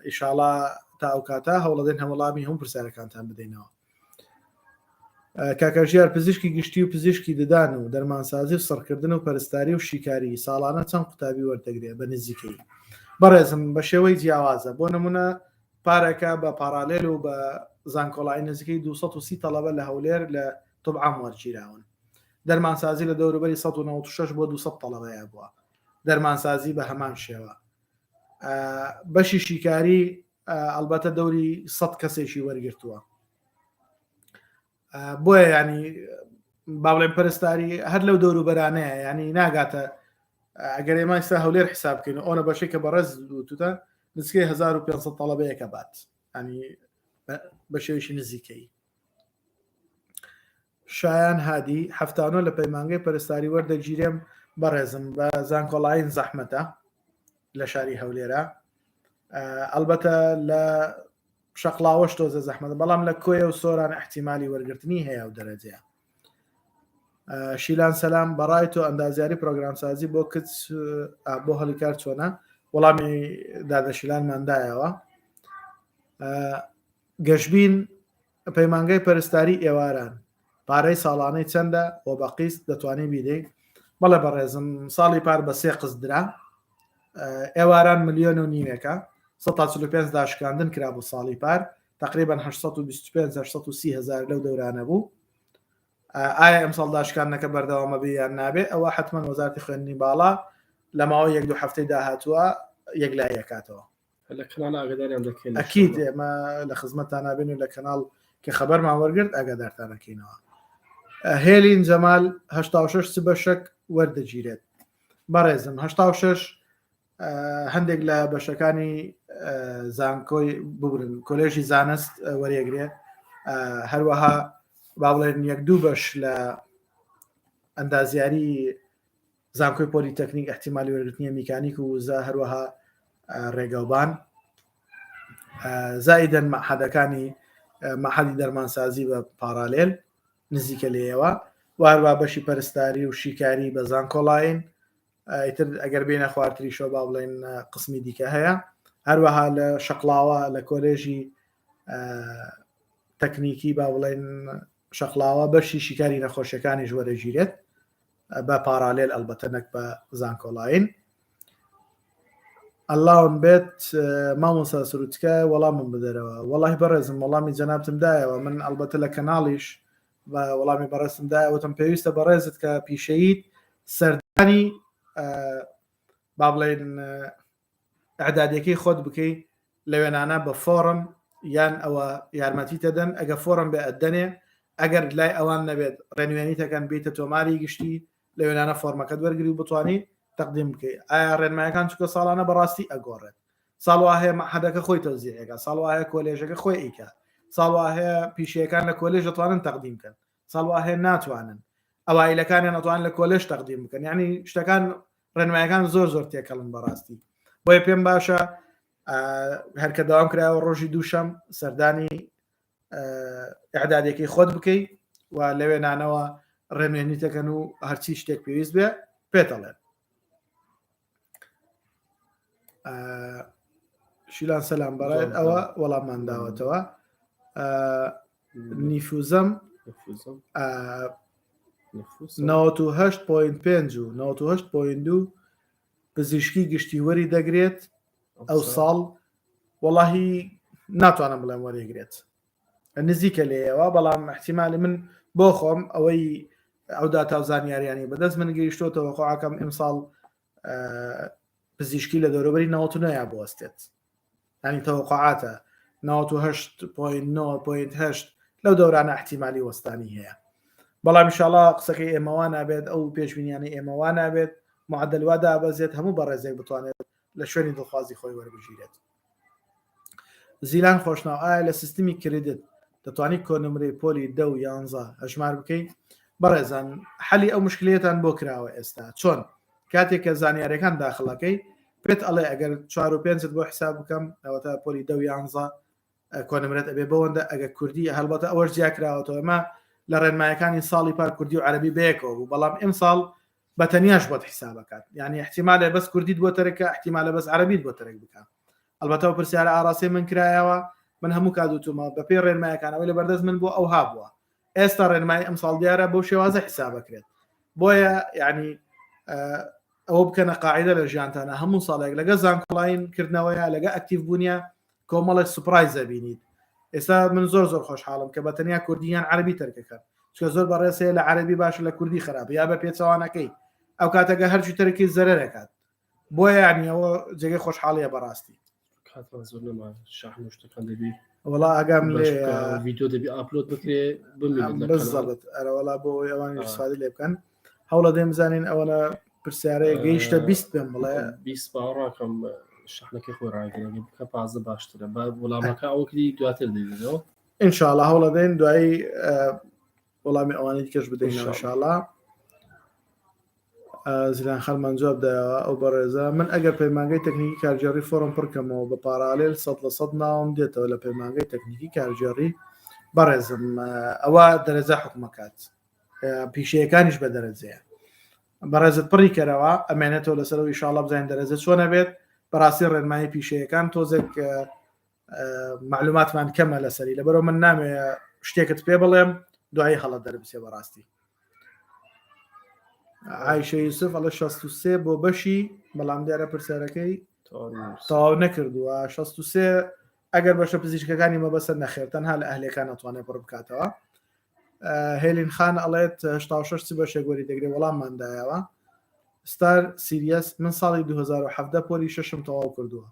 ئیشاڵا تا ئەو کاتە هەوڵەدەین هەوڵامی هەموو پرسیارەکانتان بدەینەوە کاکە ژیار پزیشکی گشتی و پزیشکی ددان و دەرمانسازی و سڕکردن و پەرستاری و شیکاری ساڵانە چەند قوتابی وەردەگرێ بە نزیکەی بەڕێزم بە شێوەی جیاوازە بۆ نمونە پارەکە بە پارالێل و بە زانکۆڵای نزیکەی 230 تەڵەبە لە هەولێر لە طب عام وەرگیراون دەرمانسازی لە دەوروبەری 196 بۆ 200 تەڵەبەیە بووە دەرمانسازی بە هەمان شێوە بەشی شیکاری ئەلبەتە دەوری 100 کەسێکی وەرگرتووە بۆیە ینی با بڵێن پەرستاری هەر لەو دەوروبەرانەیە ینی ناگاتە ئەگەر ئێمە ئێستا هەولێر حساب بکەین ئەوە بەشێک کە بەڕێز وتوتە نزیکەی 1500 تەڵەبەیەکە بات ینی بە شێوەیەکی نزیکەی شایان هادی هەفتانۆ لە پەیمانگەی پەرستاری وەردەگیرێم بەڕێزم بە زانکۆڵاین زەحمەتە لە شاری هەولێرە ئەلبەتە لە شەقڵاوەش تۆزە زەحمەتە بەڵام لە کۆیە و سۆران احتیمالی وەرگرتنی هەیە و دەرەجەیە شیلان سەلام بەڕای تۆ ئەندازیاری پرۆگرامسازی بۆ کچ بۆ هەلیکار چۆنە وەڵامی دادە شیلانمان دایەوە گەشبین پەیمانگای پەرستاری ئێواران پارەی ساڵانەی چەندە و بە قیست دەتوانی بیدەی بەڵێ بەڕێزم ساڵی پار بە سێ قست درا ئێواران ملیۆن و نیوێکە 145 داشکاندن کرابوو ساڵی پار تقریبا 825 830 هزار لەو دەورانە بوو ئایا ئەمساڵ داشکاندنەکە بەردەوامە بێ یان نابێ ئەوە حتمما وەزارتی خوێندنی باڵا لە ماوەی یەک دوو هەفتەی داهاتووە یەکلاییەکاتەوە لە کەناڵ ئاگاداریان دەکەین ئەکید ئێمە لە خزمەتتان نابین و لە کەناڵ کە خەبەرمان وەرگرت ئاگادارتان ئەکەینەوە هێلین جەمال 86 چ بەشەک وەردەگیرێت بەڕێزم 86 هەندێک لە بەشەکانی زانکۆی ببرن کۆلێژی زانست وەرێگرێ هەروەها با بڵێن یەک دوو بەش لە ئەندازیاری زانکۆی پۆلیتەکنیک ئیحتیمالی وەرگرتنی میکانیک و وزە هەروەها ڕێگەوبان زائیدەن مەحەدەکانی مەحەدی دەرمانسازی بە پارالێل. نزیکە لێیەوە و هەروە بەشی پەرستاری و شیکاری بە زانکۆلاین ئیتر ئەگەر بێنە خوارتریشەوە با بڵێن قسمی دیکە هەیە هەروەها لە شەقلاوە لە کۆلێژی تەکنیکی با بڵێن شەقلاوە بەشی شیکاری نەخۆشیەکانیش وەرەگیرێت بە پارالێل ئەلبەتە نەک بە زانکۆلاین ئەلاون بێت مامۆسا سروتکە وەڵامم بدەرەوە وەڵی بەڕێزم وەڵامی جەنابتم دایەوە من ئەلبەتە لە کەناڵیش بە وەڵامی بەڕێزم دایەوەتم پێویستە بەڕێزت کە پیشەیت سەردانی با بڵێن ئەعدادیەکەی خۆت بکەی لە وێنانە بە فۆڕم یان ئەوە یارمەتی تەدەن ئەگە فۆڕم بێ ئەدەنێ ئەگەر لای ئەوان نەبێت ڕێنوێنی تەکەن بیتە تۆماری گشتی لە وێنانە فۆرمەکەت وەرگری و بتانی تەقدیم بکەی ئایا ڕێنمایەکان چکە ساڵانە بەڕاستی ئەگۆڕێت ساڵ وا هەیە مەعهەدەکە خۆی تەوزیعەکە ساڵ وا هەیە کۆلێژەکە خۆی ئەیکا ساڵ وا هەیە پیشەیەکان لە کۆلێژ دەتوانن تەقدیم بکەن ساڵ وا هەیە ناتوانن ئەوایلەکانیان ئەتوان لە کۆلێژ تەقدیم بکەن یعنی شتەکان ڕێنمایەکان زۆر زۆر تێکەڵن بەڕاستی بۆیە پێم باشە هەرکە داوام کرایەوە ڕۆژی دووشەم سەردانی ئەعدادێکی خۆت بکەی و لەوێ نانەوە ڕێنوێنی دەکەن و هەرچی شتێک پێویست بێ پێتەڵێن شیلان سەلام بەڕێت ئەوە وەڵاممان داوەتەوە نیفوزم 98.5 و 98.2 پزیشکی گشتی وەری دەگرێت ئەو ساڵ وەڵاهی ناتوانم بڵێم وەریگرێت نزیکە لێیەوە بەڵام احتیمالی من بۆ خۆم ئەوەی ئەو داتا و زانیاریانی بەدەست من گەیشتۆتەوە خۆعاکەم ئیمساڵ پزیشکی لە دەوروبەری 99 بوەستێت ینی تەوەقعاتە 98.9.8 لەو دەورانە احتیمالی وەستانی هەیە بەڵام ئینشاڵا قسەکەی ئێمەوا نابێت ئەو پێشبینیانەی ئێمەوا نابێت معدل وا دابەزێت هەموو بەڕێزێک بتوانێت لە شوێنی دڵخوازی خۆی وەربگیرێت زیلان خۆشناو ئایا لە سیستمی credit دەتوانی کۆنمرەی پۆلی دە و یانزە هەژمار بکەیت بەڕێزان حەلی ئەو مشکلەتان بۆ کراوە ئێستا چۆن کاتێک کە زانیارەکان داخڵەکەی پێت ئەڵێ ئەگەر چوار و پێنجت بۆ حساب بکەم ئەوەتا پۆلی دە و یانزە کۆنمرەت ئەبێ بەوەندە ئەگە کوردی هەڵبەتە ئەوەش جیا کراوەتەوە ئەمە لە ڕێنمایەکانی ساڵی پار کوردی و عەربی بەیەکەوە بوو بەڵام ئیمساڵ بە تەنیاش بۆت حیسابەکات یعنی احتیمالە بەس کوردیت بۆ تەرکە احتیمالە بەس عەربیت بۆ تەرک بکە ئەلبەتە ئەو پرسیارە ئاراستەی من کرایەوە من هەموو کات وتومە بەپێی ڕێنمایەکانەوەی لە بەردەست من بۆ ئەوها بووە ئێستا ڕێنمایی ئەمساڵ دیارە بەو شێوازە حیسابەکرێت بۆیە یعنی ئەوە بکەنە قاعدە لە ژیانتانە هەموو ساڵێک لەگە زانکۆلاین کردنەوەیە لەگە active بوونیە کۆمەڵێک surprise ئەبینیت ئێستا من زۆر زۆر خۆشحاڵم کە بە تەنیا کوردی یان عەربی تەرکەکەن چکە زۆر بەڕێز هەیە لە عەربی باشە لە کوردی خراپ یا بە پێچەوانەکەی ئەو کاتەگە هەرچی تەرکی زەرەرەکات بۆیە یعنی ئەوە جێگەی خۆشحاڵیە بەڕاستی کاتمان زۆر نەما شەحن و شتەکان دەبی وەڵا ئاگام لێ ڤیدیۆ دەبی upload بکرێ بزەبت ئەرە وەڵا بۆ ئەوەی ئەوانیش ئیسفادە لێ بکەن هەوڵە دێم بزانین ئەوەنە پرسیارەیە گەیشتە 20 پێم بڵێ 20 باوەڕاکەم شەحنەکەی خۆی ڕاگرێت بکە پازە باشترە بە وەڵامەکە ئەوەکری دواتر دەبینەوە ئینشاءاللە هەوڵە دەین دوایی وەڵامی ئەوانەی دیکەش بدەینەوە ئینشاءاللە زیلان خانمان جواب دایەوە ئەو بەڕێزە من ئەگەر پەیمانگەی تەکنیکی کارگێڕی فۆرم پڕکەمەوە بە پارالێل سە لە سەد ناوم دێتەوە لە پەیمانگەی تەکنیکی کارگێڕی بەڕێزم ئەوە دەرەجە حکومەکات پیشەیەکانیش بە دەرەجەیە بەڕێزت پڕی کەرەوە ئەمێنێتەوە لەسەر ئیشاڵە بزانین دەرەجە چۆنە بێت بەڕاستی ڕێنمایی پیشەیەکان تۆزێک معلوماتمان کەمە لەسەری لەبەرەوە من نامێ شتێکت پێ بڵێم دوایی هەڵە دەربچێ بەڕاستی عیشە یوسف ئەڵە 63 بۆ بەشی بەڵام دیارە پرسیارەکەی تەواو نەکردووە 63 ئەگەر بەشە پزیشکەکانی مەبەسە نەخێر تەنها لە ئەهلەکان ناتوانێت پڕ بکاتەوە هێلین خان ئەڵێت 86 چ بەشێک وەری دەگرێت وەڵاممان دایەوە ستار سیریەس من ساڵی 2017 پۆلی شەشم تەواو کردووە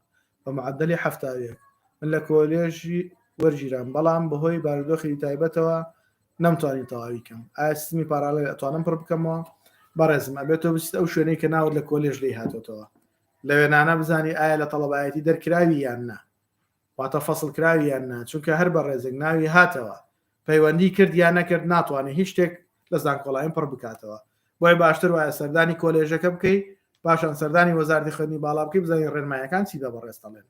بە معدلی 71 من لە کۆلێژی وەرگیرام بەڵام بەهۆی بارودۆخی تایبەتەوە نەمتوانی تەواوی کەم ئایا سیستمی پارالێل ئەتوانم پڕ بکەمەوە بەڕێزم ئەبێت تۆ بچیت ئەو شوێنەی کە ناوت لە کۆلێژ لی هاتۆتەوە لەوێنانە بزانی ئایا لە تەڵەبایەتی دەرکراوی یان نا واتە فەسڵ کراوی یان نا چونکە هەر بەڕێزێک ناوی هاتەوە پەیوەندی کرد یا نەکرد ناتوانێت هیچ شتێک لە زانکۆلاین پڕ بکاتەوە بۆیە باشتر وایە سەردانی کۆلێژەکە بکەی پاشان سەردانی وەزارتی خوێندنی باڵا بکەی بزانین ڕێنمایەکان چی بە بەڕێز دەڵێن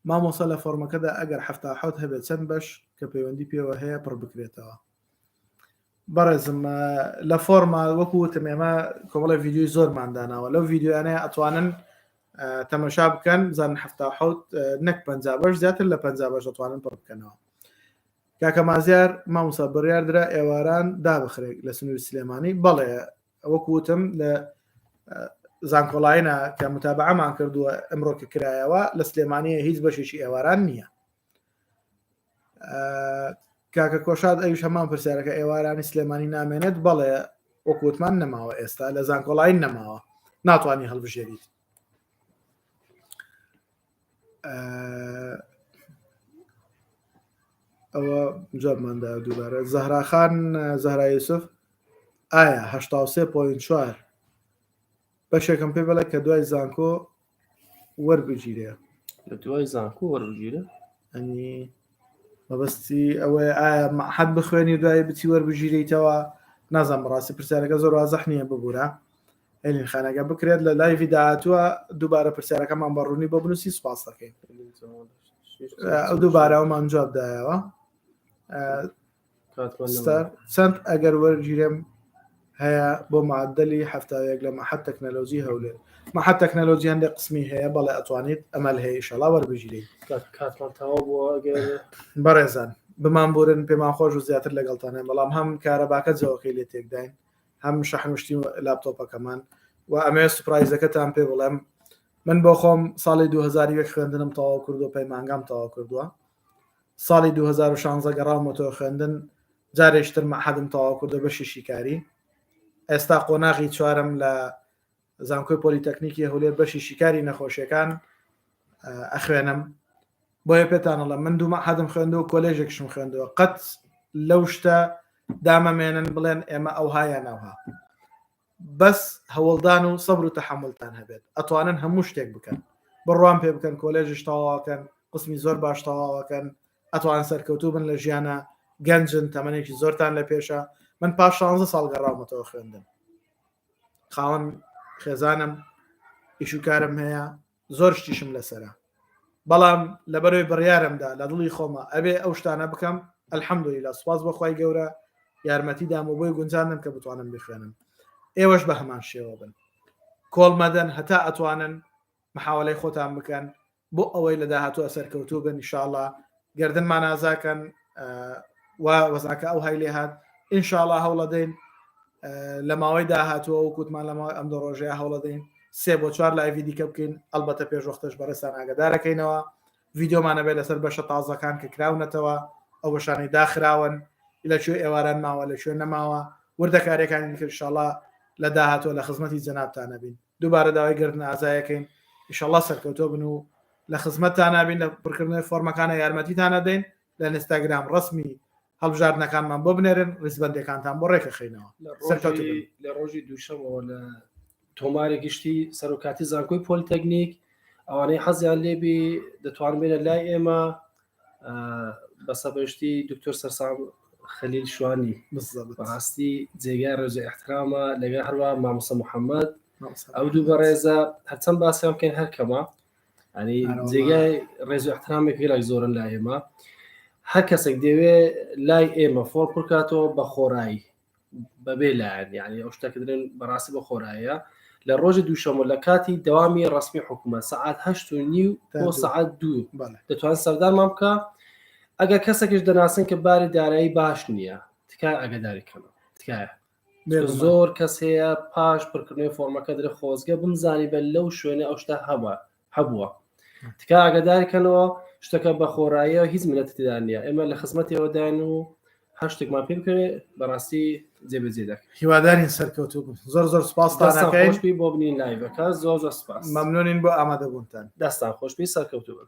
مامۆسا لە فۆرمەکەدا ئەگەر 77 هەبێت چەند بەش کە پەیوەندی پێوە هەیە پڕ بکرێتەوە؟ بەڕێزم لە فۆرما وەکو وتم ئێمە کۆمەڵی ڤیدیۆی زۆرمان داناوە لەو ڤیدیۆیانەیە ئەتوانن تەمەشا بکەن بزانن 77 نەک پ بەش زیاتر لە پ بەش دەتوانن پڕ بکەنەوە کاکە مازیار مامۆسا بڕیار درا ئێواران دابخرێت لە سنووری سلێمانی بەڵێ وەکو وتم لە زانکۆڵاینە کە متابعەمان کردووە ئەمڕۆ کە کرایەوە لە سلێمانیە هیچ بەشێکی ئێواران نییە کاکە کۆشاد ئەویش هەمان پرسیارەکە ئێوارانی سلێمانی نامێنێت بەڵێ وەکوتمان نەماوە ئێستا لە زانکۆڵاین نەماوە ناتوانانی هەڵبژێریت ئەوە جوابماندا دووبارە زەهراخان زەهرا یوسف ئایا 83.4 بەشێکم پێ بڵێ کە دوای زانکۆ وەربگیرێ لە دوای زانکۆ وەربگیرێ ئەنی مەبەستی ئەوەیە ئایا حەد بخوێنی دوای بچی وەربگیریتەوە نازانم بەڕاستی پرسیارەکە زۆر وازح نییە ببوورە ئەلین خانەکە بکرێت لە لایڤی داهاتووە دووبارە پرسیارەکەمان بە ڕوونی بۆ بنووسی سپاس دەکەین ئەو دووبارە ئەومان جواب دایەوە ستار چەند ئەگەر وەرگیرێم هەیە بۆ معدلی هەفتاوێک لە مەحەد تەکنەلۆجی هەولێر مەحەد تەکنەلۆجی هەندێک قسمی هەیە بەڵێ ئەتوانیت ئەمەل هەیە ئیشەڵا وەربگیری کاتمان تەواو بووە ئەگەر بەڕێزان بمان بورن پێمان خۆش و زیاتر لەگەڵتانێن بەڵام هەم کارەباکە جەوەکەی لێ تێکداین هەم شەحنشتی لاپتۆپەکەمان و ئەمێ سوپرایزەکەتان پێ بڵێم من بۆ خۆم ساڵی 2001 خوێندنم تەواو کردو پەیمانگام تەواو کردووە ساڵی 2016 گەڕاومەتەوە خوێندن جارێکی تر مەعهەدم تەواو کردو بەشی شیکاری ئێستا قۆناغی چوارم لە زانکۆی پۆلیتەکنیکی هەولێر بەشی شیکاری نەخۆشیەکان ئەخوێنم بۆیە پێتان ئەڵێم من دوو مەعهەدم خوێندووە کۆلێژێکشم خوێندووە قەت لەو شتە دامەمێنن بڵێن ئێمە ئەوها یان ئەوها بەس هەوڵدان و سەبر و تەحەمولتان هەبێت ئەتوانن هەموو شتێک بکەن بڕوام پێ بکەن کۆلێژیش تەواوەکەن قسمی زۆر باش تەواوەکەن ئەتوان سەرکەوتوو بن لە ژیانە گەنجن تەمەنێکی زۆرتان لە پێشە من پاش 16 ساڵ گەڕاومەتەوە خوێندن خاوەن خێزانم ئیش و کارم هەیە زۆر شتیشم لەسرە بەڵام لەبەرەوەی بڕیارمدا لە دڵی خۆمە ئەبێ ئەو شتانە بکەم الحەمدللە سوپاس بۆ خوای گەورە یارمەتی دام و بۆی گونجاندم کە بتوانم بخوێنم ئێوەش بە هەمان شێوە بن کۆڵ مەدەن هەتا ئەتوانن محاولەی خۆتان بکەن بۆ ئەوەی لە داهاتووە سەرکەوتوو بن ئینشاءاللە گردنمان ئازاکەن و وەزعەکە ئەو های لێ هات ئینشاءاللە هەوڵەدەین لە ماوەی داهاتووە و کوتمان لە ماوەی ئەم دو ڕۆژەیە هەوڵەدەین سێ بۆ چوار لایڤی دیکە بکەین ئەلبەتە پێش وەختش بەڕێزتان ئاگادارەکەینەوە ڤیدیۆمانە بێت لەسەر بەشە تازەکان کە کراونەتەوە ئەو بەشانەی داخراون لە کوێ ئێواران ماوە لە کوێ نەماوە وردەکاریەکانی دیکە ئینشاءاللە لە داهاتوە لە خزمەتی جەنابتان نەبین دووبارە داوای گردن ئازایەکەین ئیشەڵا سەرکەوتۆ بن و لە خزمەتتان نابین لە پڕکردنەوەی فۆرمەکانە یارمەتیتان ئەدەین لە ئینستاگرام ڕسمی هەڵبژاردنەکانمان بۆ بنێرن ڕیزبەندەکانتان بۆ ڕێکەخەینەوە سەرکەوتوو بن. لە ڕۆژی دووشەمەوە لە تۆماری گشتی سەرۆکاتی زانکۆی پۆلیتەکنیک ئەوانەی حەزیان لێبی دەتوان بێنە لای ئێمە بە سەپەرشتی دکتۆر سەرسام خەلیل شوانی بەڕاستی جێگای ڕێز و احترامە لەگەڵ هەروە مامۆستا محەممەد ئەو دوو بەڕێزە هەرچەند باسیان بکەین هەر کەمە ئەنی جێگای ڕێز و احترامێک گەلک زۆرن لای ئێمە هەر کەسێک دەوێ لای ئێمە فۆر پڕکاتەوە بە خۆرایی بەبێ لایەن یعنی ئەو شتەکە درێن بەڕاستی بە خۆرایە لە ڕۆژی دووشەمە لە کاتی دەوامی ڕسمی حکوومەت سەعات هەشت و نیو بۆ سەعات دوو دەتوان سەردانمان بکە ئەگەر کەسێکیش دەناسن کە باری دارایی باش نییە تکایە ئاگاداری کەنەوە تکایە زۆر کەس هەیە پاش پڕکردنەوەی فۆرمەکە درە خۆزگە بمزانی بە لەو شوێنە ئەو شتە هەبە هەبووە تکا ئاگاداری کەنەوە شتەکە بە خۆراییە هیچ منەتی تێدا نییە ئێمە لە خزمەتەوەداین و هەر شتێکمان پێ بکەوێت بەڕاستی جێبەجێ دەکەین هیوادارین سەرکەوتوو بن زۆر زۆر سپاستان دەستان خۆشبی بۆ بنین لایڤەکە زۆر زۆر سپاس مەمنونین بۆ ئامادەبوونتان دەستان خۆشبی سەرکەوتوو بن.